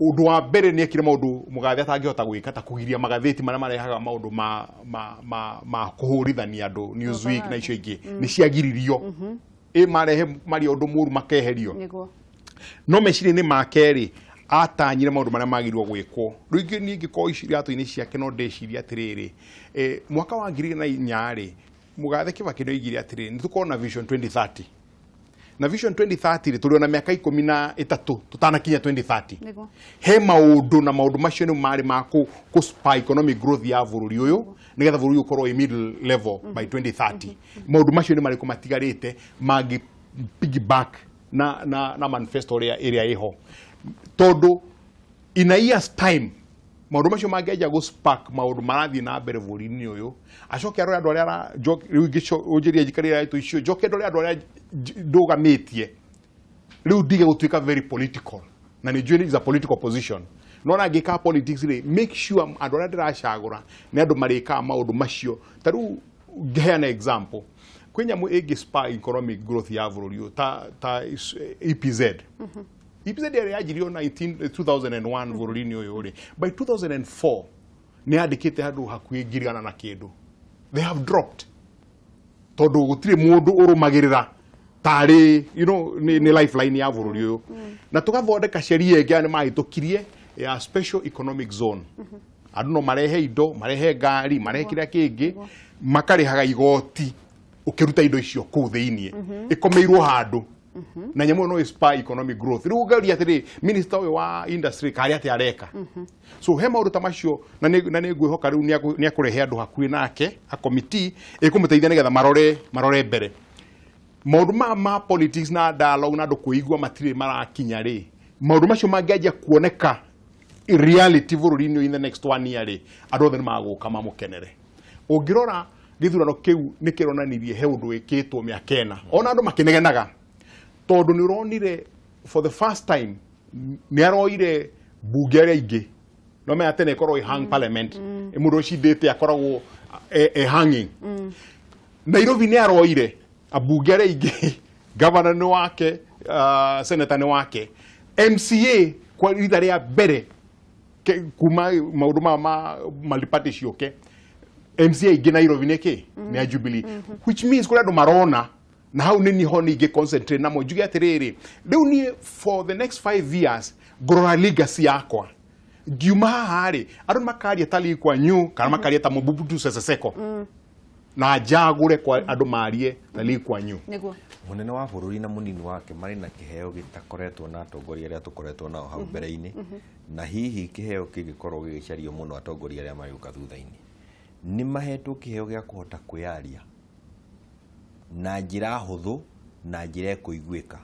Ũndũ wa mbere nĩ ekire maũndũ mũgathe atangĩhota gwĩka, ta kũgiria magathĩti marĩa marehaga maũndũ ma kũhũrithania andũ, Newsweek na icio ingĩ, nĩ ciagiririo. Marehe maria ũndũ mũru makeherio. No meciria-inĩ make rĩ, atanyire maũndũ marĩa magĩrĩirwo gwĩkwo. Rĩu ingĩ niĩ ingĩkorwo iratũ-inĩ ciake no ndĩcirie atĩrĩrĩ, mwaka wa 2004 rĩ, mũgathe Kibaki nĩ oigire atĩrĩrĩ, nĩ tũkorwo na Vision 2030. Na Vision 2030 rĩ, tũrĩ ona mĩaka 13 tũtanakinya 2030. He maũndũ, na maũndũ macio nĩ marĩ ma kũ spur economic growth ya bũrũri ũyũ, nĩgetha bũrũri ũkorwo wĩ middle level by 2030. Maũndũ macio nĩ marĩkũ matigarĩte mangĩ piggyback na manifesto ĩrĩa ĩho? Tondũ in a year's time maũndũ macio mangĩanjia gũ spark maũndũ marathiĩ na mbere bũrũri-inĩ ũyũ, acoke arore andũ arĩa rĩu ũnjĩrie njikarĩre iratũ icio, njoke ndore andũ arĩa ndũgamĩtie, rĩu ndige gũtuĩka very political, na nĩ njũĩ is a political position, no na ngĩka politics rĩ, make sure andũ arĩa ndĩracagũra nĩ andũ marĩkaga maũndũ macio. Ta rĩu ngĩheana example, kwĩ nyamũ ĩngĩ spur economic growth ya bũrũri ũyũ ta EPZ. EPZ ĩrĩa yanjirio 2001 bũrũri-inĩ ũyũ rĩ, by 2004 nĩ yandĩkĩte handũ hakuhĩ 100,000 na kĩndũ. They have dropped tondũ gũtirĩ mũndũ ũrũmagĩrĩra tarĩ nĩ lifeline ya bũrũri ũyũ. Na tũgathondeka sheria ĩngĩ nĩ mahĩtũkirie ya special economic zone. Andũ no marehe indo, marehe ngari, marehe kĩrĩa kĩngĩ, makarĩhaga igoti ũkĩruta indo icio kũu thĩiniĩ, ĩkomeirwo handũ, na nyamũ ĩyo no ĩspur economic growth. Rĩu ũngĩũria atĩrĩ, minister ũyũ wa industry karĩ atĩa areka? So he maũndũ ta macio, na nĩ ngwĩhoka rĩu nĩ akũrehe andũ hakuhĩ nake, a committee ĩkũmũteithia nĩgetha marore mbere. Maũndũ ma politics na dialogue na andũ kwĩigua matirĩ marakinya rĩ, maũndũ macio mangĩanjia kuoneka reality bũrũri-inĩ in the next 1 year rĩ, andũ othe nĩ magũka mamũkenere. Ũngĩrora gĩthurano kĩu nĩ kĩronanirie he ũndũ wĩkĩtwo mĩaka ĩna, ona andũ makĩnegenaga, tondũ nĩ ũronire for the first time nĩ aroire mbunge arĩa aingĩ, no menya tene ĩkorwo ĩ hang parliament, mũndũ ũcindĩte akoragwo e hanging. Nairobi nĩ aroire ambunge arĩa aingĩ, governor nĩ wake, senator nĩ wake, MCA kwa rita rĩa mbere Kuma maũndũ maya ma multi-party ciũke, MCA ingĩ Nairobi nĩ kĩ nĩ a Jubilee, which means kũrĩ andũ marona na hau nĩ niho ningĩ concentrate namo njuge atĩrĩrĩ, rĩu niĩ for the next 5 years ngũrora legacy yakwa. Ngiuma haha rĩ, andũ makaria ta Lee Kuan Yew kana makaria ta Mobutu Sese Seko, na njagũre kwa andũ marie ta Lee Kuan Yew. Munene wa bũrũri na mũnini wake marĩ na kĩheo gĩtakoretwo na atongoria arĩa tũkoretwo nao hau mbere-inĩ, na hihi kĩheo kĩngĩkorwo gĩgĩcario mũno atongoria arĩa marĩũka thutha-inĩ. Nĩ mahetwo kĩheo gĩa kũhota kwĩyaria na njĩra hũthũ na njĩra ĩkũiguĩka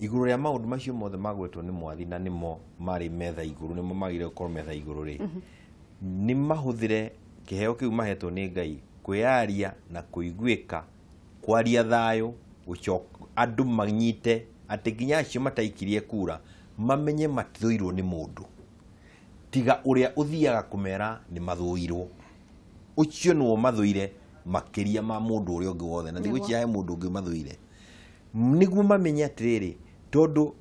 igũrũ rĩa maũndũ macio mothe magwetwo nĩ Mwathi, na nĩmo marĩ metha igũrũ, nĩmo magĩrĩire gũkorwo metha igũrũ rĩ, nĩ mahũthĩre kĩheo kĩu mahetwo nĩ Ngai kwĩyaria na kũiguĩka, kwaria thayũ, andũ manyite atĩ nginya acio mataikirie kura mamenye matithũirwo nĩ mũndũ tiga ũrĩa ũthiaga kũmera nĩ mathũirwo. Ũcio nĩwo mathũire makĩria ma mũndũ ũrĩa ũngĩ wothe, na ndigwĩciria he mũndũ ũngĩ mathũire. Nĩguo mamenye atĩrĩrĩ, tondũ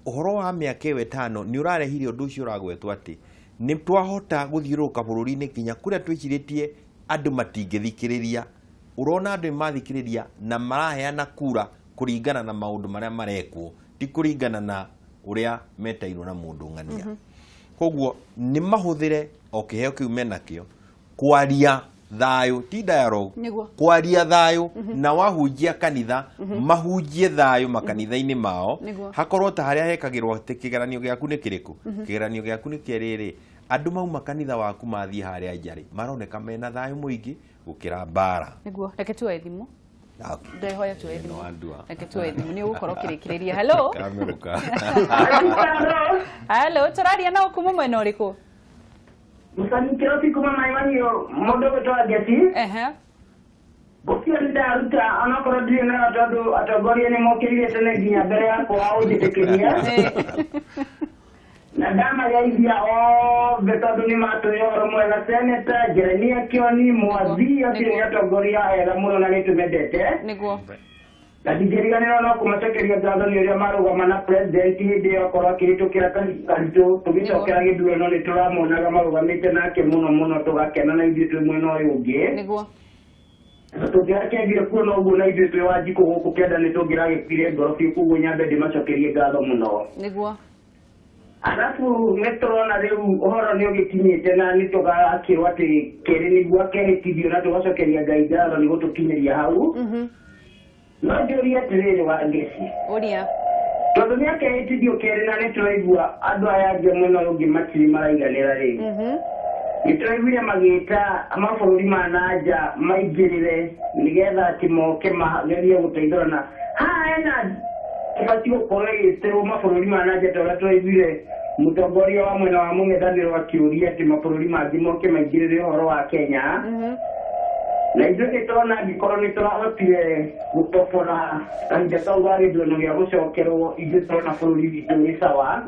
ũhoro wa mĩaka ĩyo 5 nĩ ũrarehire ũndũ ũcio ũragwetwo atĩ nĩ twahota gũthiũrũrũka bũrũri-inĩ nginya kũrĩa twĩcirĩtie andũ matingĩthikĩrĩria. Ũrona andũ nĩ mathikĩrĩria na maraheana kura kũringana na maũndũ marĩa marekwo, ti kũringana na ũrĩa metairwo na mũndũ ng'ania. Koguo nĩ mahũthĩre o kĩheo kĩu menakĩo kwaria thayũ, ti dialogue, kwaria thayũ, na wahunjia kanitha mahunjie thayũ makanitha-inĩ mao. Hakorwo ta harĩa hekagĩrwo atĩ kĩgeranio gĩaku nĩ kĩrĩkũ, kĩgeranio gĩaku nĩ kĩrĩrĩ, andũ mauma kanitha waku mathiĩ harĩa nja rĩ, maroneka mena thayũ mũingĩ gũkĩra mbara. Nĩguo, reke tuoe thimũ. Ndehoya tuoe thimũ. Wandua. Reke tuoe thimũ, nĩ ũgũkorwo ũkĩrĩkĩrĩria. Hello. Kamerũka. Hello, tũraria nao kuma mwena ũrĩkũ? Mũcani Kĩrobi kuma Maimaniũ, mũndũ ũgwĩtwo Ngeci. Ngũbia nĩ ndaruta onokorwo ndirĩ nayo, tondũ atongoria nĩ mokĩrire tene nginya mbere yakwa ũnjĩtĩkĩria, na ndamageithia othe tondũ nĩ matũhe ũhoro mwega. Seneta Jeremia Kioni, Mwathi, acio nĩ atongoria ega mũno na nĩ tũmendete. Na ndingĩriganĩrwo no kũmacokeria ngatho nĩ ũrĩa marũgama na president hĩndĩ ĩyo akorwo akĩhĩtũkĩra karitũ tũgĩcokera gĩthurano. Nĩ tũramonaga marũgamĩte nake mũno mũno, tũgakena na ithuĩ twĩ mwena ũyũ ũngĩ. Tũngĩrakĩagire kuona ũguo na ithuĩ twĩ Wanjikũ gũkũ kenda nĩ tũngĩragĩkuire ngoro biũ. Koguo nyambe ndĩmacokerie ngatho mũno. Arabu nĩ tũrona rĩu ũhoro nĩ ũgĩkinyĩte na nĩ tũgakĩrwo atĩ kerĩ nĩguo akehĩtithio, na tũgacokeria Ngai ngatho nĩ gũtũkinyĩria hau. No njũrie atĩrĩrĩ, wa Ngeci. Ũria. Tondũ nĩ akehĩtithio kerĩ na nĩ tũraigua andũ aya angĩ mwena ũyũ ũngĩ matirĩ maraiganĩra rĩ, nĩ tũraiguire magĩta mabũrũri ma na nja maingĩrĩre nĩgetha atĩ moke magerie gũteithũrana. Haha hena ĩbatiĩ gũkorwo ĩgĩtĩrwo mabũrũri ma na nja, ta ũrĩa tũraiguire mũtongoria wa mwena wa mũng'ethanĩro akĩũria atĩ mabũrũri mangĩ moke maingĩrĩre ũhoro wa Kenya. Na ithuĩ nĩ tũrona angĩkorwo nĩ tũrahotire gũtobora kahinda kau ga gĩthurano gĩa gũcokerwo, ithuĩ tũrona bũrũri witũ wĩ sawa.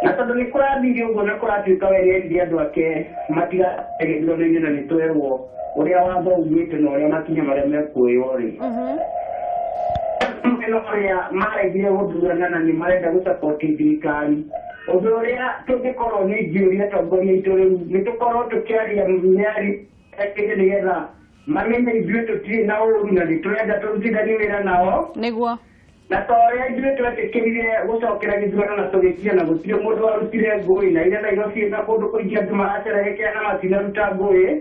Na tondũ nĩ kũrathire ũguo na kũratuĩka we nĩerire andũ ake matigathiĩ gĩthurano-inĩ, na nĩ twerwo ũrĩa watho ugĩte na ũrĩa makinya marĩa mekuoywo rĩ, mwena ũrĩa maregire gũthurana na nĩ marenda gũcapoti thirikari, ũndũ ũrĩa tũngĩkorwo nĩ ingĩũria atongoria aitũ rĩu nĩ tũkorwo tũkĩaria mĩario ĩkĩte nĩgetha mamenye ithuĩ tũtirĩ na ũru na nĩ tũrenda tũrutithanie wĩra nao. Na ta ũrĩa ithuĩ twetĩkĩrire gũcokera gĩthurano na tũgĩkia na gũtirĩ mũndũ warutire ngũĩ, na ira Nairobi na kũndũ kũingĩ andũ maracerehekea na matinaruta ngũĩ.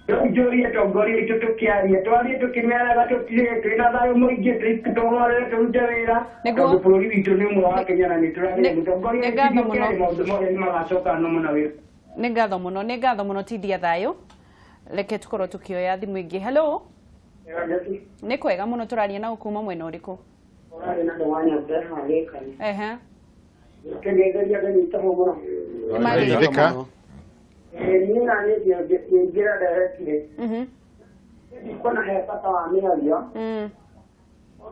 Rĩu njũrie atongoria aitũ, tũkĩaria twarie tũkĩmeraga tũtirĩ, twĩna thayũ mũingĩ, tũhorere tũrute wĩra, tondũ bũrũri witũ nĩ ũmwe wa Kenya na nĩ tũrageria mũtongoria Nĩ ngatho mũno. kerĩ maũndũ mothe nĩ magacoka nomo na wĩra. Nĩ ngatho mũno, nĩ ngatho mũno, tindia thayũ. Reke tũkorwo tũkĩoya thimũ ĩngĩ. Hello. Nĩ kwega mũno, tũraria na kuma mwena ũrĩkũ? Ũrarĩ na ndũ wa Nyambe harĩkani. Kĩgeithĩria nganyita mũno. Geithĩka. Niĩ na niĩ ngĩingĩra directly. Ndikuona he bata wa mĩario.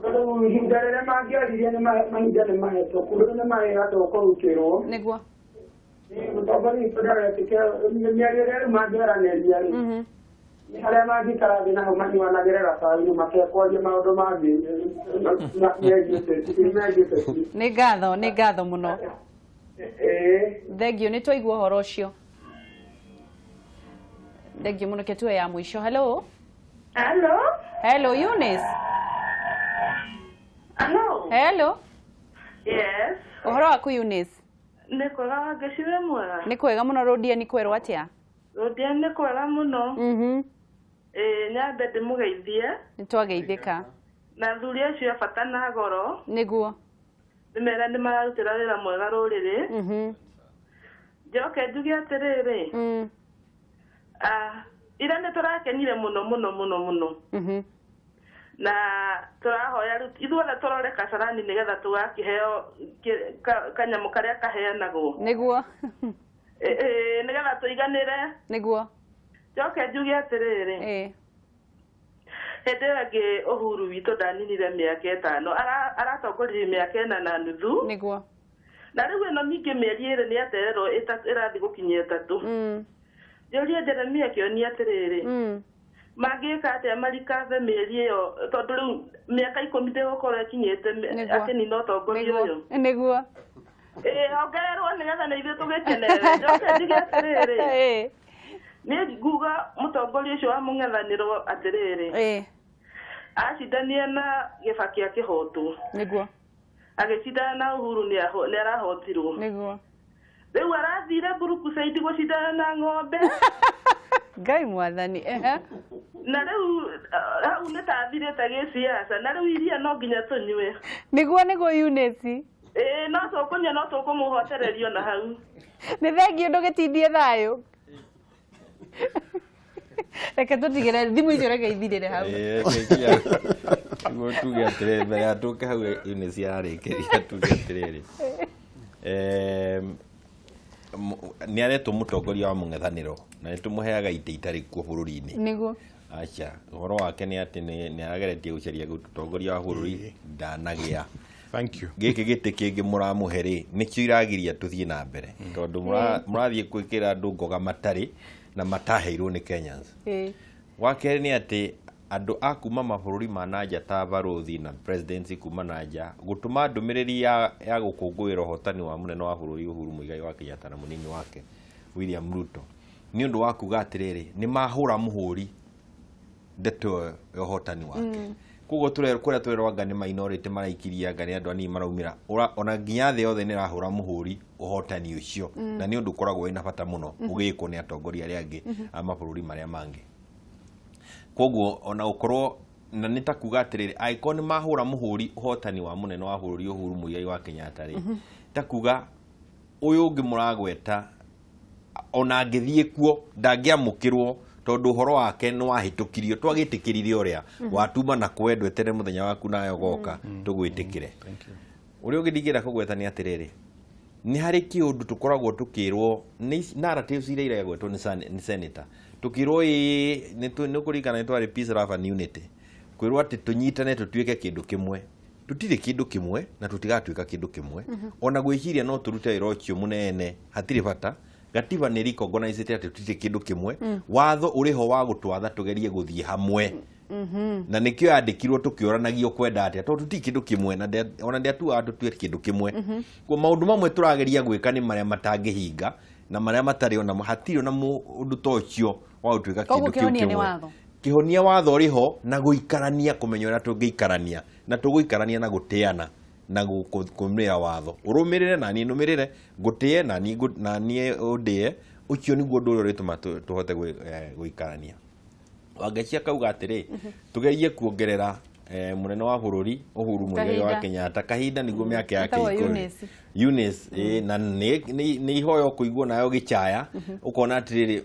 Tondũ rĩu ihinda rĩrĩa mangĩaririe nĩ mahinda nĩ mahĩtũku, rĩu nĩ mawĩra tũkũrutĩrwo. Mũtongoria witũ ndaretĩkĩra mĩario ĩrĩa rĩu mangĩaranĩria rĩ, nĩ harĩa mangĩikara thĩ na hau manyuanagĩre gacai matekwaria maũndũ mangĩ megiĩ ũteti megiĩ ũteti. Nĩ ngatho, nĩ ngatho mũno. Ĩĩ. Thank you, nĩ twaigua ũhoro ũcio. Thank you mũno. Ketue ya mũico. Hello. Hello. Hello, Eunice. Hello. Hello. Yes. Ũhoro waku, Eunice? Nĩ kwega, Wangeci, wĩ mwega? Nĩ kwega mũno. Rũndia nĩ kwerwo atĩa? Rũndia nĩ kwega mũno. Ĩĩ, nyambe ndĩmũgeithie. Nĩ twageithĩka. Na athuri acio a bata na goro. Nĩguo. Ndĩmere nĩ mararutĩra wĩra mwega rũrĩrĩ. Njoke njuge atĩrĩrĩ. Ah, ira nĩ tũrakenire mũno mũno mũno mũno. Na tũrahoya rĩu ithuothe tũrore Kasarani nĩgetha tũgakĩheo kanyamũ karĩa kaheanagwo. Nĩguo. Ĩ, nĩgetha tũiganĩre. Nĩguo. Njoke njuge atĩrĩrĩ. Hĩndĩ ĩyo ĩngĩ Uhuru witũ ndaninire mĩaka 5, aratongoririe mĩaka 4.5. Nĩguo. Na rĩu ĩno ningĩ mĩeri 2 nĩ atererwo ĩrathiĩ gũkinyia 3. Njũrie Jeremia kĩonia atĩrĩrĩ, mangĩka atĩa marikathe mĩeri ĩyo, tondũ rĩu mĩaka 10 ndĩgũkorwo ĩkinyĩte akĩnina ũtongoria ũyũ? Nĩguo. Ĩĩ, ongererwo nĩgetha na ithuĩ tũgĩkenerere. Njoke njuge atĩrĩrĩ, niĩ nguga mũtongoria ũcio wa mũng'ethanĩro atĩrĩrĩ, acindanie na Gĩbaki akĩhotwo. Nĩguo. Agĩcindana na Uhuru nĩ arahotirwo. Nĩguo. Rĩu arathire Brookside gũcindana na ng'ombe. Ngai mwathani. Ehe. Na rĩu hau nĩ tathirĩte gĩciaca, na rĩu iria no nginya tũnyue. Nĩguo, Eunice. Ĩĩ, no tũkũnyua, no tũkũmũhotererio na hau. Nĩ thengiũ, ndũgĩtindie thayũ. Reke tũtigĩre thimũ icio, reke ithirĩre hau. Nĩguo tuge atĩrĩrĩ, mbere ya tũke hau Eunice ararĩkĩria, tuge atĩrĩrĩ, nĩ aretwo mũtongoria wa mũng'ethanĩro na nĩ tũmũheaga itĩ itarĩ kuo bũrũri-inĩ. Aca, ũhoro wake nĩ atĩ nĩ arageretie gũcaria ũtongoria wa bũrũri, ndanagĩa. Thank you. Gĩkĩ gĩtĩ kĩngĩ mũramũhe rĩ, nĩkĩo iragiria tũthiĩ na mbere, tondũ mũrathiĩ gwĩkĩra andũ ngoga matarĩ na mataheirwo nĩ Kenyans. Wa kerĩ nĩ atĩ andũ a kuma mabũrũri ma nanja ta barũthi na presidency kuma nanja gũtũma ndũmĩrĩri ya gũkũngũĩra ũhotani wa mũnene wa bũrũri Uhuru Muigai wa Kenyatta na mũnini wake William Ruto, nĩ ũndũ wa kuga atĩrĩrĩ, nĩ mahũra mũhũri ndeto ĩyo ya ũhotani wake. Koguo kũrĩa tũrerwo anga nĩ minority maraikirie, anga nĩ andũ anini maraumĩra, ona nginya thĩ yothe nĩ ĩrahũra mũhũri ũhotani ũcio. Na nĩ ũndũ ũkoragwo wĩna bata mũno ũgĩkwo nĩ atongoria arĩa angĩ a mabũrũri marĩa mangĩ. Koguo ona gũkorwo na nĩ ta kuga atĩrĩrĩ, angĩkorwo nĩ mahũra mũhũri ũhotani wa mũnene wa bũrũri Uhuru Muigai wa Kenyatta rĩ, ta kuga ũyũ ũngĩ mũragweta ona angĩthiĩ kuo ndangĩamũkĩrwo, tondũ ũhoro wake nĩ wahĩtũkirio, twagĩtĩkĩrire ũrĩa watuma na kwendwo etere mũthenya waku nawe ũgoka tũgwĩtĩkĩre. Ũrĩa ũngĩ ndingĩenda kũgweta nĩ atĩrĩrĩ, nĩ harĩ kĩũndũ tũkoragwo tũkĩrwo nĩ narratives iria iragwetwo nĩ senator, tũkĩrwo ĩĩ nĩ kũringana nĩ twarĩ peace, love and unity, kwĩrwo atĩ tũnyitane tũtuĩke kĩndũ kĩmwe. Tũtirĩ kĩndũ kĩmwe na tũtigatuĩka kĩndũ kĩmwe. Ona gwĩciria no tũrute wĩra ũcio mũnene hatirĩ bata. Gatiba nĩ recognize atĩ tũtirĩ kĩndũ kĩmwe. Watho ũrĩ ho wa gũtwatha tũgerie gũthiĩ hamwe, na nĩkĩo yandĩkirwo tũkĩũranagio kwenda atĩa, tondũ tũtirĩ kĩndũ kĩmwe na ona ndĩatuaga tũtue kĩndũ kĩmwe. Kwa maũndũ mamwe tũrageria gwĩka nĩ marĩa matangĩhinga na marĩa matarĩ ona hatirĩ ona ũndũ ta ũcio wa gũtuĩka Koguo kĩndũ kĩu kĩhonia nĩ kĩmwe. watho. Kĩhonia watho ũrĩ ho na gũikarania, kũmenya ũrĩa tũngĩikarania, na tũgũikarania na gũtĩana na kũrũmĩrĩra watho, ũrũmĩrĩre na niĩ nũmĩrĩre, ngũtĩe na niĩ na niĩ ũndĩe. Ũcio nĩguo ũndũ ũrĩa ũrĩtũma tũhote gũikarania. Wangeci akauga atĩrĩ, tũgerie kuongerera mũnene wa bũrũri Uhuru Muigai wa Kahinda. Kenyatta kahinda nĩguo mĩaka yake Etagwo ikũre. Eunice. Eunice, na nĩ ihoya ũkũigua nayo gĩchaya, ũkona atĩrĩrĩ,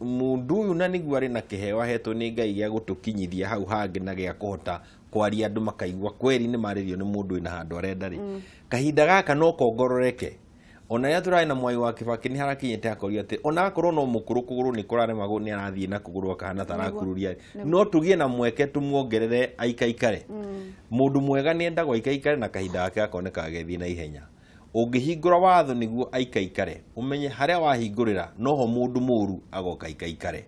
mũndũ ũyũ na nĩguo arĩ na kĩheo ahetwo nĩ Ngai gĩa gũtũkinyithia hau hangĩ na gĩa kũhota kwaria andũ makaigua kweri nĩ marĩrio nĩ mũndũ wĩna handũ arenda rĩ. Kahinda gaka no kongororeke. Ona rĩrĩa tũrarĩ na Mwai wa Kibaki nĩ harakinyĩte akoria atĩ ona akorwo no mũkũrũ, kũgũrũ nĩ kũraremagwo, nĩ arathiĩ na kũgũrũ akahana ta arakururia, no tũgĩe na mweke tũmuongerere aikaikare. Mũndũ mwega nĩ endagwo aikaikare na kahinda gake gakoneka agĩthiĩ na ihenya. Ũngĩhingũra watho nĩguo aikaikare, ũmenye harĩa wahingũrĩra noho mũndũ mũru agoka aikaikare.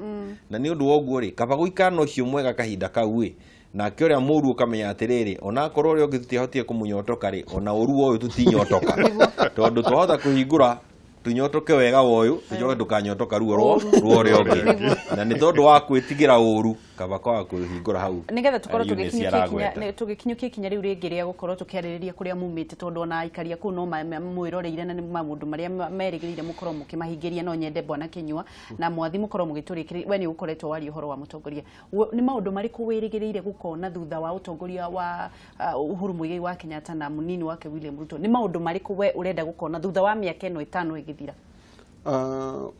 Na nĩ ũndũ wa ũguo rĩ, kaba gũikara na ũcio mwega kahinda kau ĩ. Nake ũrĩa mũru ũkamenya atĩrĩrĩ, onakorwo ũrĩa ũngĩ tũtiahotire kũmũnyotoka rĩ, ona ũru ũyũ tũtinyotoka, tondũ twahota kũhingũra tunyotoke wega woyu, tucoke tukanyotoka ruo ruo ũrĩa ũngĩ. Na nĩ tondũ wa kwĩtigĩra ũru, kaba kwaga kũhingũra hau. Nigetha tukorwo Eunice tũgĩkinyũkia aragweta. ikinya tũgĩkinyũkia ikinya rĩu rĩngĩ rĩa gũkorwo tũkĩarĩrĩria kũrĩa mumĩte, tondũ ona aikari a kũu no mwĩroreire na nĩ maũndũ marĩa merĩgĩrĩire mũkorwo mũkĩmahingĩria. No nyende Bwana Kinyua na Mwathi mũkorwo mũgĩtũrĩkĩrĩria. We nĩ ũkoretwo waria ũhoro wa mũtongoria, nĩ maũndũ marĩkũ wĩrĩgĩrĩire gũkona thutha wa ũtongoria wa Uhuru Muigai wa Kenyatta na mũnini wake William Ruto? Nĩ maũndũ marĩkũ we ũrenda gũkona thutha wa mĩaka ĩno 5 ĩgĩthira?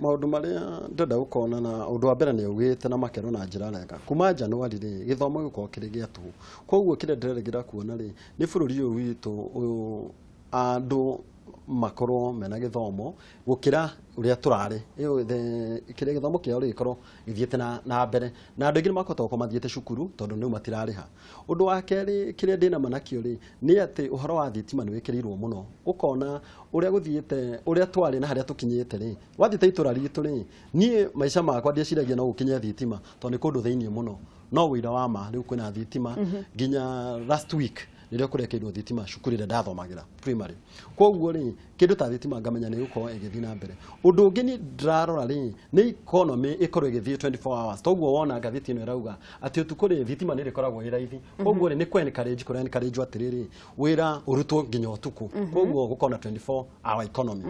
Maũndũ marĩa ndĩrenda gũkona, na ũndũ wa mbere nĩ augĩte na makerwo na njĩra rega kuma Januari rĩ, gĩthomo gĩgũkorwo kĩrĩ gĩa tũhũ. Koguo kĩrĩa ndĩrerĩgĩrĩra kuona rĩ, nĩ bũrũri ũyũ witũ ũyũ andũ makorwo mena gĩthomo gũkĩra ũrĩa tũrarĩ. Ĩyo kĩrĩa gĩthomo kĩao rĩ gĩkorwo gĩthiĩte na mbere, na andũ aingĩ nĩ makũhota gũkorwo mathiĩte cukuru tondũ rĩu matirarĩha. Ũndũ wa kerĩ kĩrĩa ndĩna ma nakĩo rĩ, nĩ atĩ ũhoro wa thitima nĩ wĩkĩrĩirwo mũno. Ũkona ũrĩa gũthiĩte, ũrĩa twarĩ na harĩa tũkinyĩte rĩ, wathiĩte itũra ritũ rĩ, niĩ maica makwa ndieciragia no gũkinye thitima tondũ nĩ kũndũ thĩiniĩ mũno, no ũira wa ma rĩu kwĩna thitima. Nginya last week nĩrĩo kũrekĩirwo thitima cukuru ĩrĩa ndathomagĩra primary. Koguo rĩ, kĩndũ ta thitima ngamenya nĩ gũkorwo ĩgĩthiĩ na mbere. Ũndũ ũngĩ ni ndĩrarora rĩ, nĩ economy ĩkorwo ĩgĩthiĩ 24 hours. Toguo wona ngathĩti ĩno ĩrauga atĩ ũtukũ rĩ, thitima nĩ ĩrĩkoragwo ĩ raithi. Koguo rĩ, nĩ kũ encourage, kũra encourage atĩrĩrĩ, wĩra ũrutwo nginya ũtukũ, koguo gũkorwo na 24 hour economy.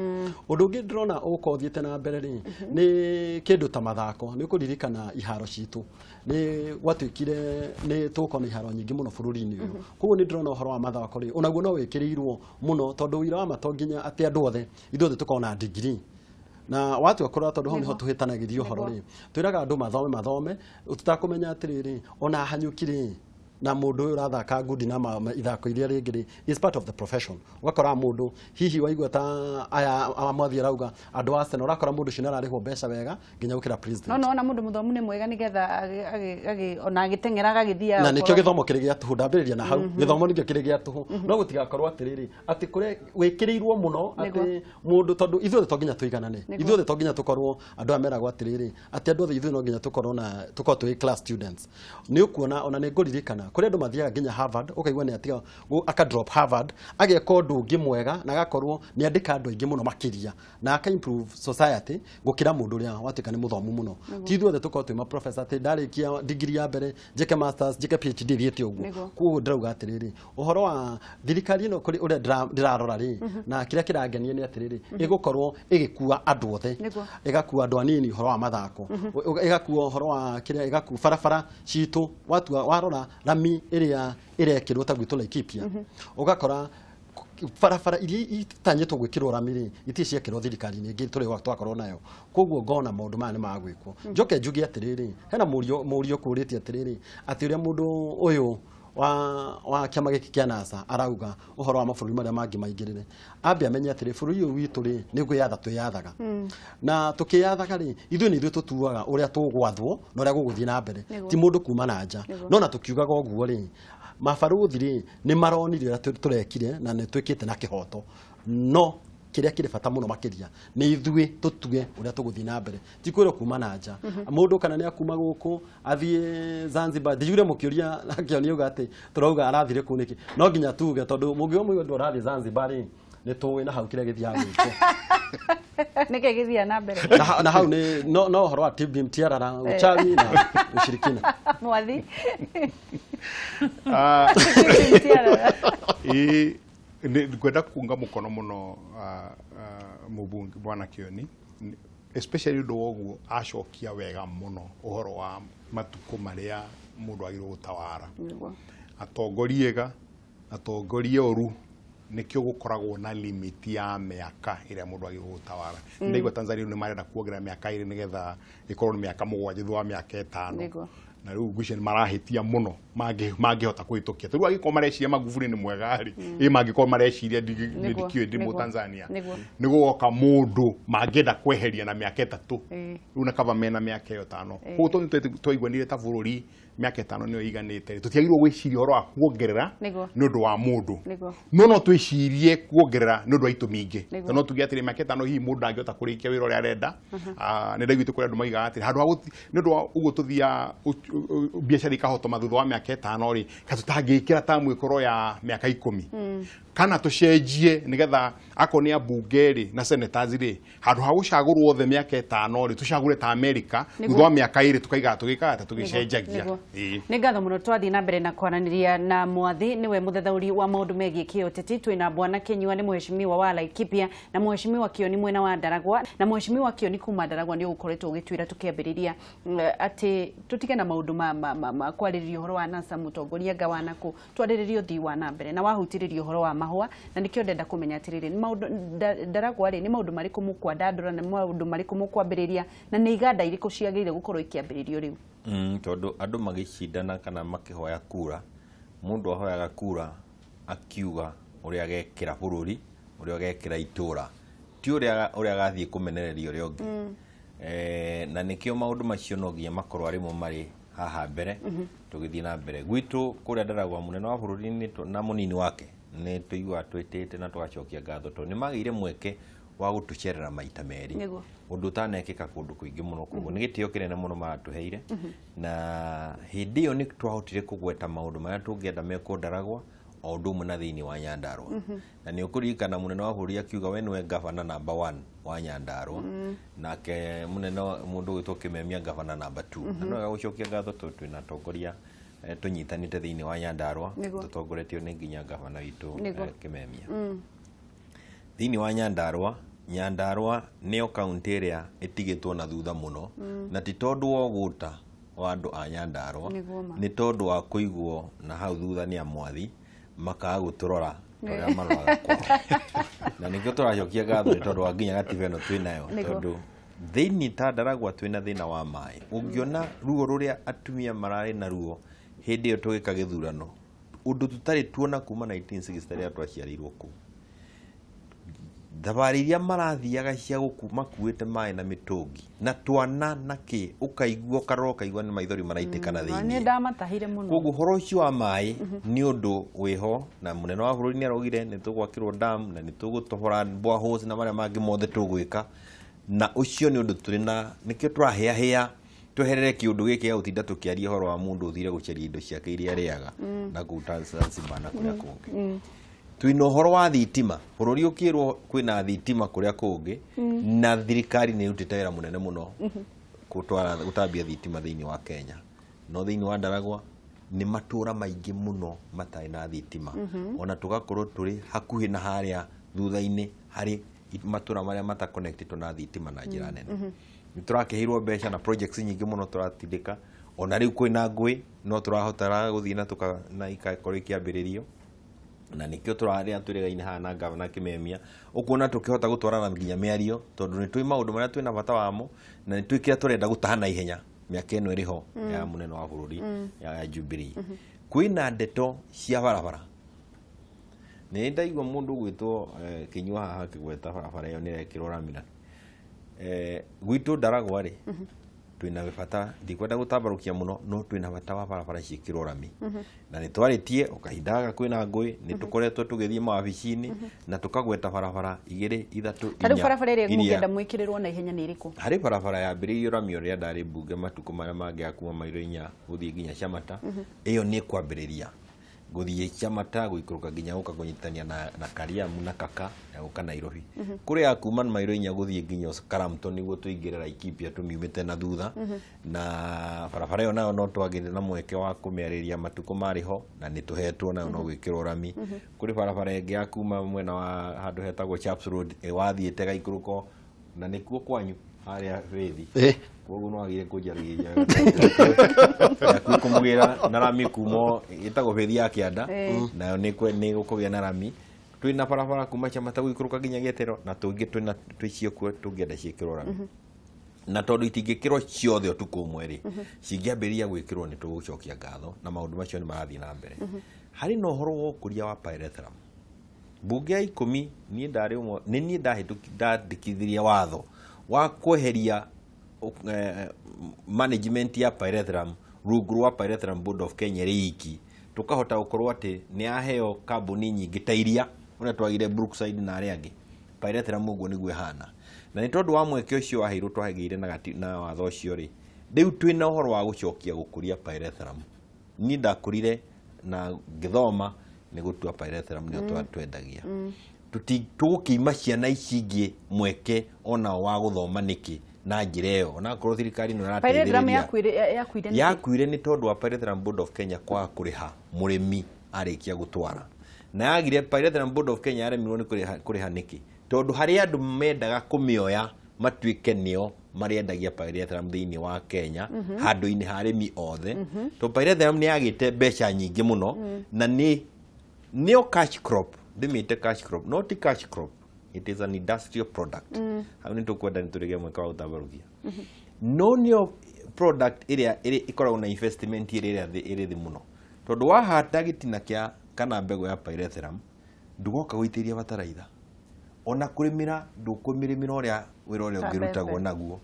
Ũndũ ũngĩ ndĩrona ũgũkorwo ũthiĩte na mbere rĩ, nĩ kĩndũ ta mathako. Nĩ ũkũririkana iharo citũ nĩ gwatuĩkire nĩ tũgũkorwo na iharo nyingĩ mũno bũrũri-inĩ ũyũ. Koguo nĩ ndĩrona ũhoro wa mathako rĩ, onaguo no wĩkĩrĩirwo mũno, tondũ ũira wa ma to nginya atĩ andũ othe ithuothe tũkorwo na degree na watua kũrora, tondũ hau nĩho tũhĩtanagĩria ũhoro rĩ, twĩraga andũ mathome mathome tũtakũmenya atĩrĩrĩ, ona hanyũki rĩ, na mũndũ ũyũ ũrathaka ngundi na ithako iria rĩngĩ rĩ, is part of the profession. Ũgakora mũndũ hihi waigua ta aya Mwathi arauga andũ a Arsenal, ũrakora mũndũ ũcio nĩararĩhwo mbeca wega nginya gũkĩra president. No nona mũndũ mũthomu nĩ mwega nĩgetha ona agĩteng'era agagĩthiaga na nĩkĩo gĩthomo kĩrĩ gĩa tũhũ. Ndambĩrĩria na hau, gĩthomo nĩkĩo kĩrĩ gĩa tũhũ, no gũtigakorwo atĩrĩrĩ atĩ kũrĩa wĩkĩrĩirwo mũno atĩ mũndũ, tondũ ithuothe to nginya tũiganane, ithuothe to nginya tũkorwo andũ aya meragwo atĩrĩrĩ atĩ andũ othe ithuĩ no nginya tũkorwo na tũkorwo twĩ class students. Nĩ ũkuona ona nĩ ngũririkana kũrĩ andũ mathiaga nginya Harvard, ũkaigua nĩ atiga aka drop Harvard ageka ũndũ ũngĩ mwega na agakorwo nĩ andĩka andũ aingĩ mũno makĩria na aka improve society gũkĩra mũndũ ũrĩa watuĩka nĩ mũthomu mũno. Ti ithuothe tũkorwo twĩ ma professor atĩ ndarĩkia degree ya mbere njĩke masters, njĩke PhD, thiĩte ũguo. Koguo ndĩrauga atĩrĩrĩ, ũhoro wa thirikari ĩno kũrĩ ũrĩa ndĩrarora rĩ, na kĩrĩa kĩrangenia nĩ atĩrĩrĩ, ĩgũkorwo ĩgĩkua andũ othe, ĩgakua andũ anini ũhoro wa mathako, ĩgakua ũhoro wa kĩrĩa, ĩgakua barabara citũ. Watua warora rami ĩrĩa ĩrekĩrwo ta gwitũ Laikipia, ũgakora barabara iria itanyĩtwo gwĩkĩrwo rami rĩ, itirĩ ciekĩrwo thirikari-inĩ ĩngĩ tũrĩ twakorwo nayo. Koguo ngona maũndũ maya nĩ magwĩkwo. Njoke njuge atĩrĩrĩ, hena mũriũ ũkũrĩtie atĩrĩrĩ atĩ ũrĩa mũndũ ũyũ wa kĩama gĩkĩ kĩa NASA arauga ũhoro wa mabũrũri marĩa mangĩ maingĩrĩre, ambe amenye atĩrĩ, bũrũri ũyũ witũ rĩ, nĩ kwĩyatha twĩyathaga, na tũkĩyathaga rĩ, ithuĩ nĩ ithuĩ tũtuaga ũrĩa tũgwathwo na ũrĩa gũgũthiĩ na mbere, ti mũndũ kuma na nja. No na tũkiugaga ũguo rĩ, mabarũthi rĩ, nĩ maronire ũrĩa tũrekire na nĩ twĩkĩte na kĩhoto, no kĩrĩa kĩrĩ bata mũno makĩria nĩ ithuĩ tũtue ũrĩa tũgũthiĩ na mbere, ti kwĩrwo kuma na nja mũndũ kana nĩ akuma gũkũ athiĩ Zanzibar. Ndiyure mũkĩũria akĩonia uga atĩ tũrauga arathire kũu nĩkĩ, no nginya tuge tondũ mũngiuga mũndũ arathiĩ Zanzibar rĩ, nĩ tũĩ na hau kĩrĩa gĩthiaga gwĩkwo. Nĩkĩ gĩthiaga na mbere? Na hau nĩ no ũhoro wa TB mtiarara, uchawi na ushirikina. Mwathi. Ĩ ngwenda kuunga mũkono mũno mũbunge Bwana Kioni, especially ũndũ wa ũguo acokia wega mũno ũhoro wa matukũ marĩa mũndũ agĩrĩirwo gũtawara, atongoria ega, atongoria ũru. Nĩkĩo gũkoragwo na limit ya mĩaka ĩrĩa mũndũ agĩrĩirwo gũtawara. Ndaigua Tanzania nĩ marenda kuongerera mĩaka 2 nĩgetha ĩkorwo nĩ mĩaka 7 thutha wa mĩaka 5. Na rĩu ngwĩciria nĩ marahĩtia mũno mangĩhota kũhĩtũkia. Rĩu angĩkorwo mareciria Magufuli nĩ mwega rĩ, ĩ mangĩkorwo mareciria ndikĩũĩ ndĩ Mũtanzania, nĩ gũgoka mũndũ mangĩenda kweheria na mĩaka 3, rĩu na kaba mena mĩaka ĩyo 5. Koguo tondũ twaiguanire ta bũrũri mĩaka 5 nĩyo iganĩte tũtiagĩrĩirwo gwĩciria ũhoro wa kuongerera nĩ ũndũ wa mũndũ no twĩcirie kuongerera nĩ ũndũ wa itũmi ingĩ tondũ no tuge atĩrĩ mĩaka 5 hihi mũndũ angĩhota kũrĩkia wĩra ũrĩa arenda. Nĩ ndaiguĩte kũrĩ andũ moigaga atĩrĩ handũ ha nĩ ũndũ wa ũguo tũthiaga biacara ikahotoma thutha wa mĩaka 5 rĩ ka tũtangĩkĩra tamu ĩkorwo ya mĩaka 10 kana tũcenjie nĩgetha akorwo nĩ ambunge rĩ na senators rĩ handũ ha gũcagũrwo othe mĩaka 5 rĩ tũcagũre ta America thutha wa mĩaka 2 tukaigaga tũgĩkaga ta tũgĩcenjagia. Nĩ ngatho mũno twathiĩ na mbere na kwaranĩria na Mwathi nĩwe mũthathaũri wa maũndũ megiĩ kĩũteti. Twĩna Bwana Kinyua nĩ mũheshimiwa wa Laikipia na mũheshimiwa Kioni mwena wa Ndaragwa na mũheshimiwa Kioni kuma Ndaragwa nĩ ũgũkoretwo ũgĩtwĩra tũkĩambĩrĩria atĩ tũtige na maũndũ ma kwarĩrĩria ũhoro wa NASA mũtongoria ngawana kũ twarĩrĩrie ũthii wa na mbere na wahutĩrĩria ũhoro wa mahũa na nĩkĩo ndenda kũmenya atĩrĩrĩ nĩ maũndũ Ndaragwa rĩ nĩ maũndũ marĩkũ mũkwandandũra na maũndũ marĩkũ mũkwambĩrĩria na nĩ iganda irĩkũ ciagĩrĩire gũkorwo ikĩambĩrĩrio rĩu? Tondũ andũ magĩcindana kana makĩhoya kura mũndũ ahoyaga kura akiuga ũrĩa agekĩra bũrũri ũrĩa agekĩra itũra ti ũrĩa agathiĩ kũmenereria ũrĩa ũngĩ. Na nĩkĩo maũndũ macio no nginya makorwo arĩ mo marĩ haha mbere tũgĩthiĩ na mbere gwitũ kũrĩa Ndaragwa mũnene wa bũrũri na mũnini wake nĩ tũiguaga twĩtĩte na tũgacokia ngatho tondũ nĩ magĩire mweke wa gũtũcerera maita merĩ ũndũ ũtanekĩka kũndũ kũingĩ mũno koguo nĩ gĩtĩo kĩnene mũno maratũheire na hĩndĩ ĩyo nĩ twahotire kũgweta maũndũ marĩa tũngĩenda mekwo Ndaragwa o ũndũ ũmwe na thĩinĩ wa Nyandarua. Na nĩ ũkũririkana mũnene wa bũrũri akiuga we nĩwe gavana number 1 wa Nyandarua nake mũnene mũndũ ũgwĩtwo Kimemia gavana number 2 na no wega gũcokia ngatho tondũ twĩna atongoria tũnyitanĩte thĩinĩ wa Nyandarua tũtongoretio nĩ nginya gavana witũ Kimemia. Thĩinĩ wa Nyandarua, Nyandarua nĩyo kaunti ĩrĩa ĩtigĩtwo na thutha mũno na ti tondũ wa ũgũta wa andũ a Nyandarua nĩ tondũ wa kũigwo na hau thutha nĩ amwathi makaga gũtũrora ũrĩa maroraga kwao na nĩkĩo tũracokia ngatho nĩ tondũ wa nginya gatiba ĩno twĩnayo tondũ thĩinĩ ta Ndaragwa twĩna thĩna wa maĩ. Ũngĩona ruo rũrĩa atumia mararĩ na ruo hĩndĩ ĩyo tũgĩka gĩthurano ũndũ tũtarĩ tuona kuma 1960 rĩrĩa twaciarĩirwo kũu thabarĩ iria marathiaga cia makuĩte maĩ na mĩtũngi na twana na kĩ ũkaigua ũkarora ũkaigua nĩ maithori maraitĩka na thĩinĩ. Nĩ ndamatahire mũno. Koguo ũhoro ũcio wa maĩ nĩ ũndũ wĩho na mũnene wa bũrũri nĩ araugire nĩ tũgwakĩrwo dam na nĩ tũgũtohora boreholes na marĩa mangĩ mothe tũgwĩka na ũcio nĩ ũndũ tũrĩ na nĩkĩo tũrahĩahĩa tweherere kĩũndũ gĩkĩ gĩa gũtinda tũkĩaria ũhoro wa mũndũ ũthire gũcaria indo ciake iria arĩaga na kũu Zanzibar na kũrĩa kũngĩ. Twĩna ũhoro wa thitima bũrũri ũkĩrwo kwĩna thitima kũrĩa kũngĩ na thirikari nĩ ĩrutĩte wĩra mũnene mũno gũtwara gũtambia thitima thĩinĩ wa Kenya no thĩinĩ wa Ndaragwa nĩ matũra maingĩ mũno matarĩ na thitima ona tũgakorwo tũrĩ hakuhĩ na harĩa thutha-inĩ harĩ matũra marĩa matakonectĩtwo na thitima na njĩra nene. Nĩ tũrakĩheirwo mbeca na projects nyingĩ mũno tũratindĩka ona rĩu kwĩna ngũĩ no tũrahota gũthiĩ na ikakorwo ikĩambĩrĩrio na nĩkĩo tũrarĩa twĩrĩgaine haha na gavana Kimemia ũkuona tũkĩhota gũtwarana nginya mĩario tondũ nĩ twĩ maũndũ marĩa twĩna bata wamo na nĩ twĩ kĩrĩa tũrenda gũtaha na ihenya mĩaka ĩno ĩrĩ ho ya mũnene wa bũrũri ya Jubilee. Kwĩna ndeto cia barabara nĩ ndaigua mũndũ ũgwĩtwo Kinyua haha akĩgweta barabara ĩyo nĩ ĩrekĩrwo rami gwitũ Ndaragwa rĩ twĩna bata ndikwenda gũtambarũkia mũno no twĩna bata wa barabara ciĩkĩrwo rami na nĩ twarĩtie o kahinda gaka kwĩna ngũĩ nĩ tũkoretwo tũgĩthiĩ mawabici-inĩ na tũkagweta barabara 2 3 4. Ta rĩu barabara ĩrĩa mũngĩenda mwĩkĩrĩrwo na ihenya nĩ ĩrĩkũ? Harĩ barabara yambĩrĩirio rami ũrĩa ndarĩ mbunge matukũ marĩa mangĩ ya kuma mairo 4 gũthiĩ nginya Chamata ĩyo nĩ ĩkwambĩrĩria gũthiĩ Chamata gũikũrũka nginya gũka kũnyitania na Kariamu na Kaka ya gũka Nairobi kũrĩa ya kuma mairo 4 gũthiĩ nginya Karamto nĩguo tũingĩre Laikipia tũmiumĩte na thutha na barabara ĩyo nayo no twagĩire na mweke wa kũmĩarĩria matukũ marĩ ho na nĩ tũhetwo nayo no gwĩkĩrwo rami. Kũrĩ barabara ĩngĩ ya kuma mwena wa handũ hetagwo Chaps Road wathiĩte gaikũrũko na nĩkuo kwanyu harĩa Rĩthi koguo no wagire kũnjarĩria kũmũgĩra na rami kumo ĩtagwo Bĩthi ya Kĩanda nayo nĩ gũkũgĩa na rami. Twĩna barabara kuma Chamata gũikũrũka nginya Gĩetero na tũngĩ twĩna twĩcio kuo tũngĩenda ciĩkĩrwo rami na tondũ itingĩkĩrwo ciothe ũtukũ ũmwe rĩ cingĩambĩrĩria gwĩkĩrwo nĩ tũgũcokia ngatho na maũndũ macio nĩ marathiĩ na mbere. Harĩ na ũhoro wa ũkũria wa pyrethrum mbunge ya 10 niĩ ndarĩ ũmwe nĩ niĩ ndandĩkithirie watho wa kweheria management ya pyrethrum Rungu rwa Pyrethrum Board of Kenya ĩrĩ iki, tũkahota gũkorwo atĩ nĩ yaheo kambuni nyingĩ ta iria ũrĩa twagire Brookside na arĩa angĩ. Pyrethrum ũguo nĩguo ĩhana, na nĩ tondũ wa mweke ũcio waheirwo twagĩire na watho ũcio rĩ, rĩu twĩna ũhoro wa gũcokia gũkũria pyrethrum. Niĩ ndakũrire na ngĩthoma nĩ gũtua pyrethrum nĩyo twendagia. Tũgũkĩima ciana ici ingĩ mweke onao wa gũthoma nĩkĩ na njĩra ĩyo, onakorwo thirikari no Pyrethrum ĩrateithĩrĩria? Yakuire nĩkĩ? Yakuire nĩ tondũ wa Pyrethrum Board of Kenya kwaga kũrĩha mũrĩmi arĩkia gũtwara, na yagire Pyrethrum Board of Kenya yaremirwo nĩ kũrĩha nĩkĩ? Tondũ harĩ andũ mendaga kũmĩoya matuĩke nĩo marĩendagia pyrethrum thĩinĩ wa Kenya handũ-inĩ ha arĩmi othe, tondũ pyrethrum nĩ yagĩte mbeca nyingĩ mũno na nĩ nĩyo cash crop. Ndĩmĩte cash crop, no ti cash crop, it is an industrial product. Hau nĩ tũkwenda nĩ tũrĩge mweke wa gũtambarũkia, no nĩyo product ĩrĩa ĩkoragwo na investment ĩrĩa ĩrĩ thĩ mũno, tondũ wahanda gĩtina kĩa kana mbegũ ya pyrethrum ndũgoka gũitĩrĩria bataraitha, ona kũrĩmĩra ndũkũmĩrĩmĩra ũrĩa wĩra ũrĩa Ta ũngĩ ũrutagwo mbembe. Naguo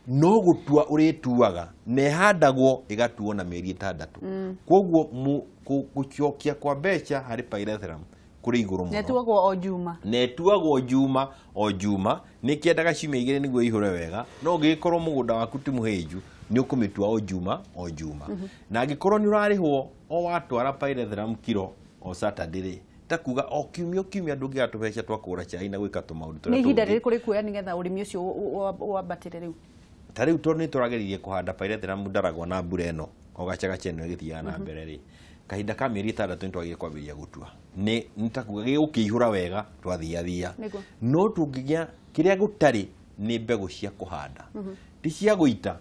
no gũtua ũrĩtuaga, na ĩhandagwo ĩgatuo na mĩeri 6. Koguo gũcokia kwa mbeca harĩ pyrethrum kũrĩ igũrũ mũno. Netuagwo o juma. Na ĩtuagwo juma o juma, nĩ kĩendaga ciumia 2 nĩguo ĩihũre wega, no ũngĩgĩkorwo mũgũnda waku ti mũhĩnju, nĩ ũkũmĩtua o juma o juma. Na angĩkorwo nĩ ũrarĩhwo o watwara pyrethrum kiro o Saturday rĩ, ta kuga o kiumia o kiumia ndũngĩaga tũbeca twa kũgũra cai na gwĩka tũmaũndũ Nĩ tũrĩa ihinda tũngĩ. rĩrĩkũ rĩkuoya nĩgetha ũrĩmi ũcio wambatĩre rĩu? Ta rĩu tondũ nĩ tũrageririe kũhanda pyrethrum ndaragwa na mbura ĩno o gacagaca ĩno ĩgĩthiaga na mbere rĩ, kahinda ka mĩeri 6 nĩ twagire kwambĩrĩria gũtua, nĩ ta kuga gĩgũkĩihũra wega twathiathia. No tũngĩgĩa kĩrĩa gũtarĩ nĩ mbegũ cia kũhanda, ti cia gũita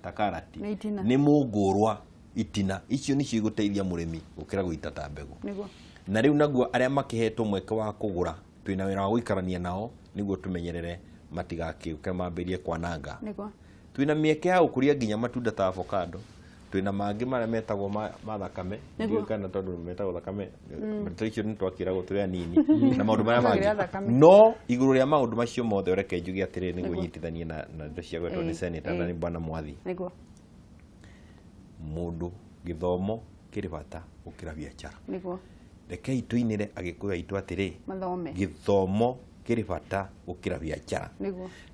ta karati. Nĩ itina. Nĩ mũngũrwa, itina icio nĩcio igũteithia mũrĩmi gũkĩra gũita ta mbegũ. Na rĩu naguo arĩa makĩhetwo mweke wa kũgũra, twĩna wĩra wa gũikarania nao nĩguo tũmenyerere matigakĩũke mambĩrie kwananga. Twĩna mĩeke ya gũkũria nginya matunda ta avocado, twĩna mangĩ marĩa metagwo ma thakame. Ndiũĩ kana tondũ metagwo thakame, mm. Icio nĩ twakĩragwo tũrĩ anini na maũndũ marĩa Twagĩra mangĩ. thakame. No igũrũ rĩa maũndũ macio mothe, reke njuge atĩrĩrĩ nĩguo nyitithanie na ndeto cia gwetwo nĩ senator na nĩ bwana Mwathi. Mũndũ gĩthomo kĩrĩ bata gũkĩra biacara. Rekei tũinĩre agĩkũyũ aitũ atĩrĩ, Mathome. gĩthomo kĩrĩ bata gũkĩra biacara,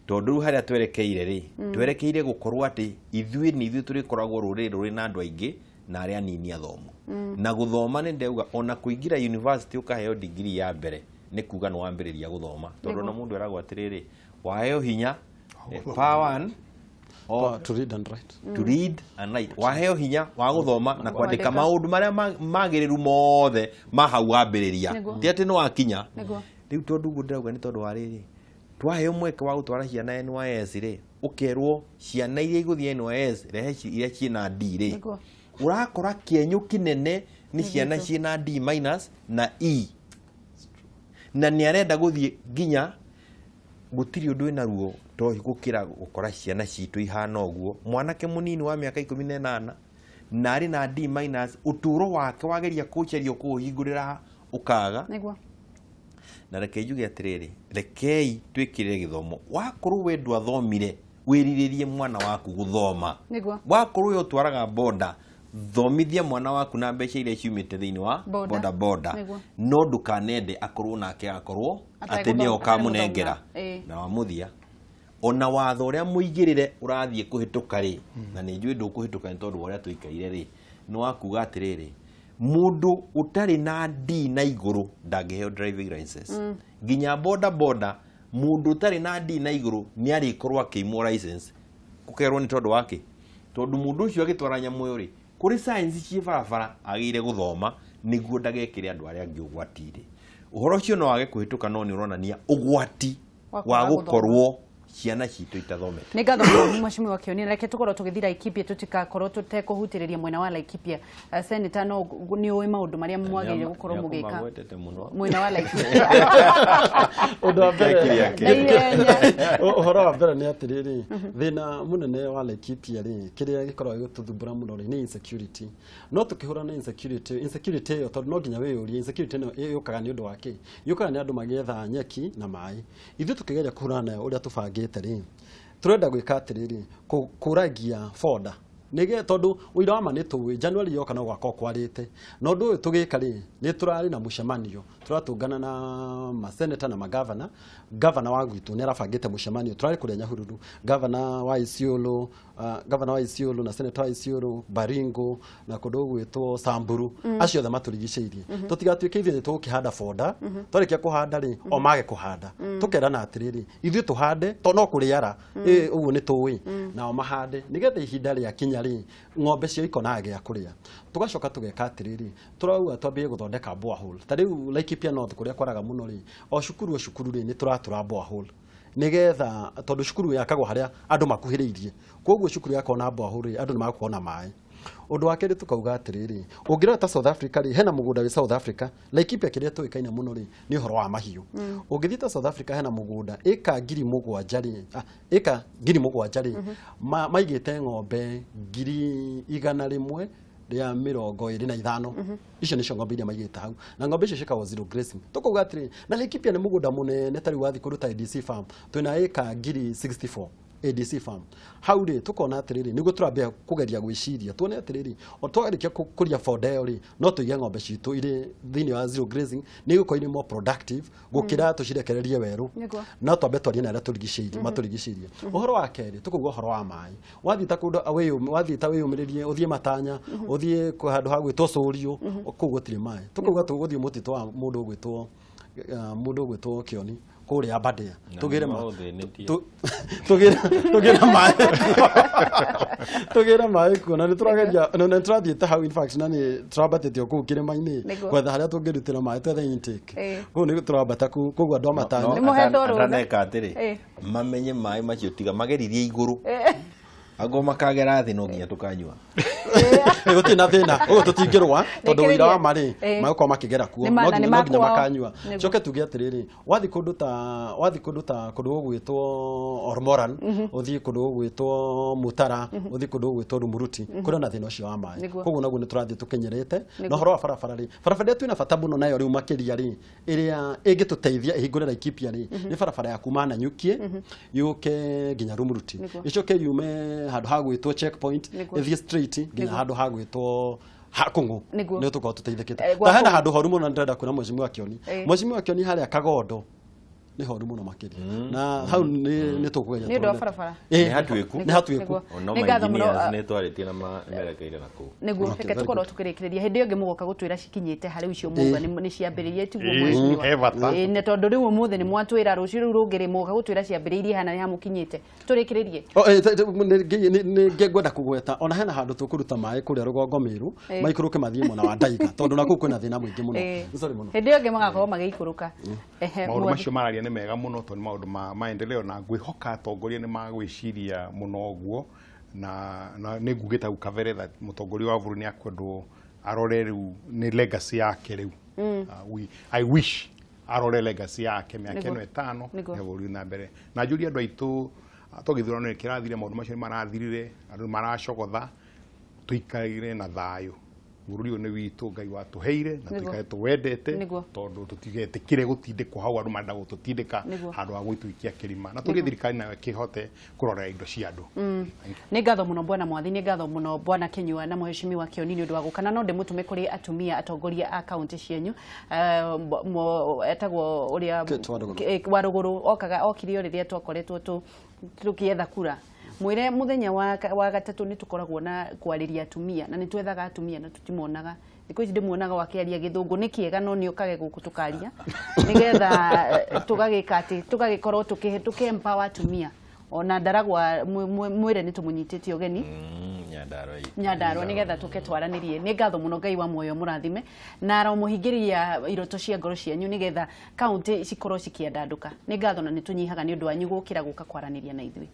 tondũ rĩu harĩa twerekeire rĩ, twerekeire gũkorwo atĩ ithuĩ nĩ ithuĩ tũrĩkoragwo rũrĩrĩ rũrĩ na andũ aingĩ na arĩa anini athomu. Na gũthoma nĩ ndauga ona kũingĩra university ũkaheo degree ya mbere nĩ kuga nĩ wambĩrĩria gũthoma, tondũ ona mũndũ eragwo atĩrĩrĩ, waheo hinya, power one, Power to read and write. To read and write, waheo hinya wa gũthoma na kwandĩka Kwandĩka. maũndũ marĩa magĩrĩru mothe ma hau wambĩrĩria, ti atĩ nĩ wakinya rĩu. Tondũ ũguo ndĩrauga nĩ tondũ wa rĩrĩ, twaheo mweke wa gũtwara ciana NYS rĩ, ũkerwo ciana iria igũthiĩ NYS rehe iria ciĩna D rĩ, ũrakora kĩenyũ kĩnene nĩ ciana ciĩna D minus na E, na nĩ arenda gũthiĩ nginya gũtirĩ ũndũ wĩna ruo to gũkĩra gũkora ciana citũ ihana ũguo. Mwanake mũnini wa mĩaka 18 na arĩ na D minus, ũtũũro wake wageria kũcaria kũũhingũrĩra ũkaga. Na reke njuge atĩrĩrĩ, rekei twĩkĩrĩre gĩthomo. Wakorwo we ndwathomire, wĩrirĩrie mwana waku gũthoma. Wakorwo we ũtwaraga boda, thomithia mwana waku na mbeca iria ciumĩte thĩinĩ wa Boda. boda boda. No ndũkanende akorwo nake akorwo atĩ nĩwe ũkamũnengera. Ategũthoma. Na wa mũthia, ona watho ũrĩa mũigĩrĩre ũrathiĩ kũhĩtũka rĩ, na nĩ njũĩ ndũkũhĩtũka nĩ tondũ wa ũrĩa tũikaire rĩ, nĩ wa kuga atĩrĩrĩ, mũndũ ũtarĩ na D na igũrũ ndangĩheo driving license. Nginya boda boda, mũndũ ũtarĩ na D na igũrũ nĩ arĩkorwo akĩimwo license, gũkerwo nĩ tondũ wake, tondũ mũndũ ũcio agĩtwara nyamũ ĩyo rĩ, kũrĩ science ciĩ barabara agĩrĩire gũthoma nĩguo ndagekĩre andũ arĩa angĩ ũgwati-rĩ. Ũhoro ũcio no wage kũhĩtũka, no nĩ ũronania ũgwati Wa wa kwaga gũthoma. gũkorwo ciana citũ itathomete. Nĩ ngatho mũno mheshimiwa Kioni. Reke tũkorwo tũgĩthiĩ Laikipia, tũtikakorwo tũtekũhutĩrĩria mwena wa Laikipia. Senator, no nĩ ũĩ maũndũ marĩa mwagĩrĩire gũkorwo mũgĩka Magwetete mũno. mwena wa Laikipia? Ũndũ wa mbere Kĩrĩa Na ihenya. Ũhoro wa mbere nĩ atĩrĩrĩ, thĩna mũnene wa Laikipia rĩ, kĩrĩa gĩkoragwo gĩgĩtũthumbũra mũno rĩ, nĩ insecurity. No tũkĩhũrana na insecurity ĩyo, tondũ no nginya wĩyũrie insecurity ĩno yũkaga nĩ ũndũ wa kĩ? Yũkaga nĩ andũ magĩetha nyeki na maĩ. Ithuĩ tũkĩgeria kũhũrana nayo ũrĩa tũbangĩte rĩ, tũrenda gwĩka atĩrĩrĩ, kũragia border. Nĩge tondũ ũira wa ma nĩ tũĩ January yoka no gwakorwo kwarĩte. Na ũndũ ũyũ tũgĩka rĩ, nĩ tũrarĩ na mũcemanio, tũratũngana na maseneta na magavana. Gavana wa gwitũ nĩ arabangĩte mũcemanio, tũrarĩ kũrĩa Nyahururu, gavana wa Isiolo, gavana wa Isiolo na seneta wa Isiolo, Baringo na kũndũ gũgwĩtwo Samburu, acio othe matũrigicĩirie. Tũtigatuĩke ithuĩ nĩ tũgũkĩhanda boda, twarĩkia kũhanda rĩ, o mage kũhanda. Tũkerana atĩrĩrĩ, ithuĩ tũhande to no kũrĩara, ũguo nĩ tũĩ, nao mahande nĩgetha ihinda rĩakinya rĩ, ng'ombe cio ikonaga gĩa kũrĩa. Tũgacoka tũgeka atĩrĩrĩ, tũrauga twambie gũthondeka borehole. Ta rĩu Laikipia North kũrĩa kwaraga mũno rĩ, o cukuru o cukuru rĩ, nĩ tũratũra borehole nĩgetha, tondũ cukuru yakagwo harĩa andũ makuhĩrĩirie, koguo cukuru yakorwo na borehole rĩ, andũ nĩ magũkorwo na maĩ. Ũndũ wa kerĩ tũkauga atĩrĩrĩ, ũngĩrora ta South Africa rĩ, hena mũgũnda wĩ South Africa. Laikipia kĩrĩa tũĩkaine mũno rĩ, nĩ ũhoro wa mahiũ. Ũngĩthiĩ ta South Africa, hena mũgũnda ĩka 7,000 rĩ, ĩka 7,000 rĩ, maigĩte ng'ombe 125,000. Icio nĩcio ng'ombe iria maigĩte hau, na ng'ombe icio ciĩkagwo zero grazing. Tũkauga atĩrĩ, na Laikipia nĩ mũgũnda mũnene, ta rĩu wathiĩ kũndũ ta ADC farm, twĩna ĩka 64,000 ADC farm hau rĩ. Tukona atĩrĩrĩ, nĩguo tũrambia kũgeria gwĩciria tuone atĩrĩrĩ, o twarĩkia kũria boda ĩyo rĩ, no tũige ng'ombe citũ irĩ thĩinĩ wa zero grazing, nĩ igũkorwo irĩ more productive gũkĩra tũcirekererie werũ. No twambe twarie na arĩa tũrigicĩirie matũrigicĩirie. Ũhoro wa kerĩ, tũkauga ũhoro wa maĩ. Wathiĩ ta kũndũ wathiĩ ta wĩyũmĩrĩrie, ũthiĩ Matanya, ũthiĩ handũ ha gwĩtwo Cũrio, kũu gũtirĩ maĩ. Tũkauga tũgũthiĩ mũtitũ wa mũndũ ũgwĩtwo Kĩoni kũrĩa Aberdare, tũgĩre ma tũgĩre maĩ, tũgĩre maĩ kuo, na nĩ tũrageria na nĩ tũrathiĩte hau, in fact, na nĩ tũrambatĩte o kũu kĩrĩma-inĩ gwetha harĩa tũngĩrutĩra maĩ, twethe intake. Kũu nĩ tũrambata kũu, koguo andũ a Matanya Nĩ mũhetwo rũtha. Ataneka atĩrĩ, mamenye maĩ macio tiga mageririe igũrũ, angorwo makagera thĩ, no nginya tũkanyua. Gũtirĩ na thĩna, ũguo tũtingĩrũa tondũ ũira wa ma rĩ, magũkorwo makĩgera kuo, Nĩ no na nĩ nginya makwao. Makanyua. Coke tuge atĩrĩrĩ, wathiĩ kũndũ ta wathiĩ kũndũ ta kũndũ gũgwĩtwo Ormoran, ũthiĩ kũndũ gũgwĩtwo Mutara, ũthiĩ kũndũ gũgwĩtwo Rumuruti, kũrĩ na thĩna ũcio wa maĩ. Koguo naguo nĩ tũrathiĩ tũkenyerete. Na ũhoro wa barabara rĩ, barabara ĩrĩa twĩna bata mũno nayo rĩu makĩria rĩ, ĩrĩa ĩngĩtũteithia ĩhingũre Laikipia rĩ, nĩ barabara ya kuma Nanyukie yũke nginya Rumuruti, ĩcoke yume handũ ha gwĩtwo checkpoint, ĩthiĩ straight nginya handũ ha gwĩtwo Hakũng'ũ. Nĩ tũkorwo tũteithĩkĩte. Gwa Ta hena Kũng'ũ. handũ horu mũno ndĩrenda kwĩra mheshimiwa Kĩoni. Mheshimiwa Kĩoni, harĩa Kagondo nĩ horu mũno makĩria, na hau nĩ tũkũgeria Nĩ ũndũ wa tũrore. barabara. Nĩ hatuĩku. Nĩ hatuĩku. No Nĩ ngatho mũno, ma engineers nĩ twarĩtie na merekeire na kũu. Nĩguo. Okay, Reke very tũkorwo good. tũkĩrĩkĩrĩria. Hĩndĩ ĩyo ĩngĩ mũgoka gũtwĩra cikinyĩte harĩ icio mũga nĩ ciambĩrĩirie, tiguo, Ĩĩ, mheshimiwa? he bata. Ĩĩ, na tondũ rĩu ũmũthĩ nĩ mwatwĩra, rũciũ rĩu rũngĩ rĩ, mũgoka gũtwĩra ciambĩrĩirie hana nĩ hamũkinyĩte. Tũrĩkĩrĩrie. Oh, nĩ ngwenda kũgweta ona hena handũ tũkũruta maĩ kũrĩa rũgongo Mĩrũ, maikũrũke mathiĩ mwena wa Ndaiga, tondũ na kũu kwĩna thĩna mũingĩ mũno. Sorry mũno. Hĩndĩ ĩyo ĩngĩ magakorwo magĩikũrũka. Ehe, Maũndũ Mwathi. macio mararia nĩ mega mũno, tondũ nĩ maũndũ ma maendeleo, na ngwĩhoka atongoria nĩ magwĩciria mũno ũguo, na nĩ ngugĩte hau kabere that mũtongoria wa bũrũri nĩ akwendwo arore rĩu nĩ legacy yake rĩu. I wish arore legacy yake mĩaka ĩno 5 ya bũrũri na mbere, na njũrie andũ aitũ, to gĩthurano nĩ kĩrathire, maũndũ macio nĩ marathirire, andũ nĩ maracogotha, tũikarire na thayũ. Bũrũri ũyũ nĩ witũ, Ngai watũheire, na tũikare tũwendete, tondũ tũtigetĩkĩre gũtindĩkwo hau andũ marenda gũtũtindĩka handũ ha gũitũikia kĩrima, na tũrie thirikari nayo ĩkĩhote kũrora indo cia andũ. Nĩ ngatho mũno bwana Mwathi, nĩ ngatho mũno bwana Kinyua na mheshimiwa Kĩoni nĩ ũndũ wa gũka, na no ndĩmũtũme kũrĩ atumia atongoria a kaunti cianyu. Etagwo ũrĩa Kate Warũgũrũ. Warũgũrũ okaga okire o rĩrĩa twakoretwo tũkĩetha kura, mwĩre mũthenya wa gatatũ nĩ tũkoragwo na kwarĩria atumia, na nĩ twethaga atumia na tũtimonaga. Thikũ ici ndĩmuonaga wakĩaria gĩthũngũ nĩ kĩega, no nĩ ũkage gũkũ tũkaria nĩgetha tũgagĩka atĩ tũgagĩkorwo tũkĩ empower atumia. Ona Ndaragwa mwĩre nĩ tũmũnyitĩte ũgeni. Nyandarua itũ. Nyandarua, nĩgetha tũke twaranĩrie. Nĩ ngatho mũno, Ngai wa muoyo mũrathime na aromũhingĩria iroto cia ngoro cianyu, nĩgetha kaunti cikorwo cikĩandandũka. Nĩ ngatho na nĩ tũnyihaga nĩ ũndũ wanyu gũkĩra gũka kwaranĩria na ithuĩ.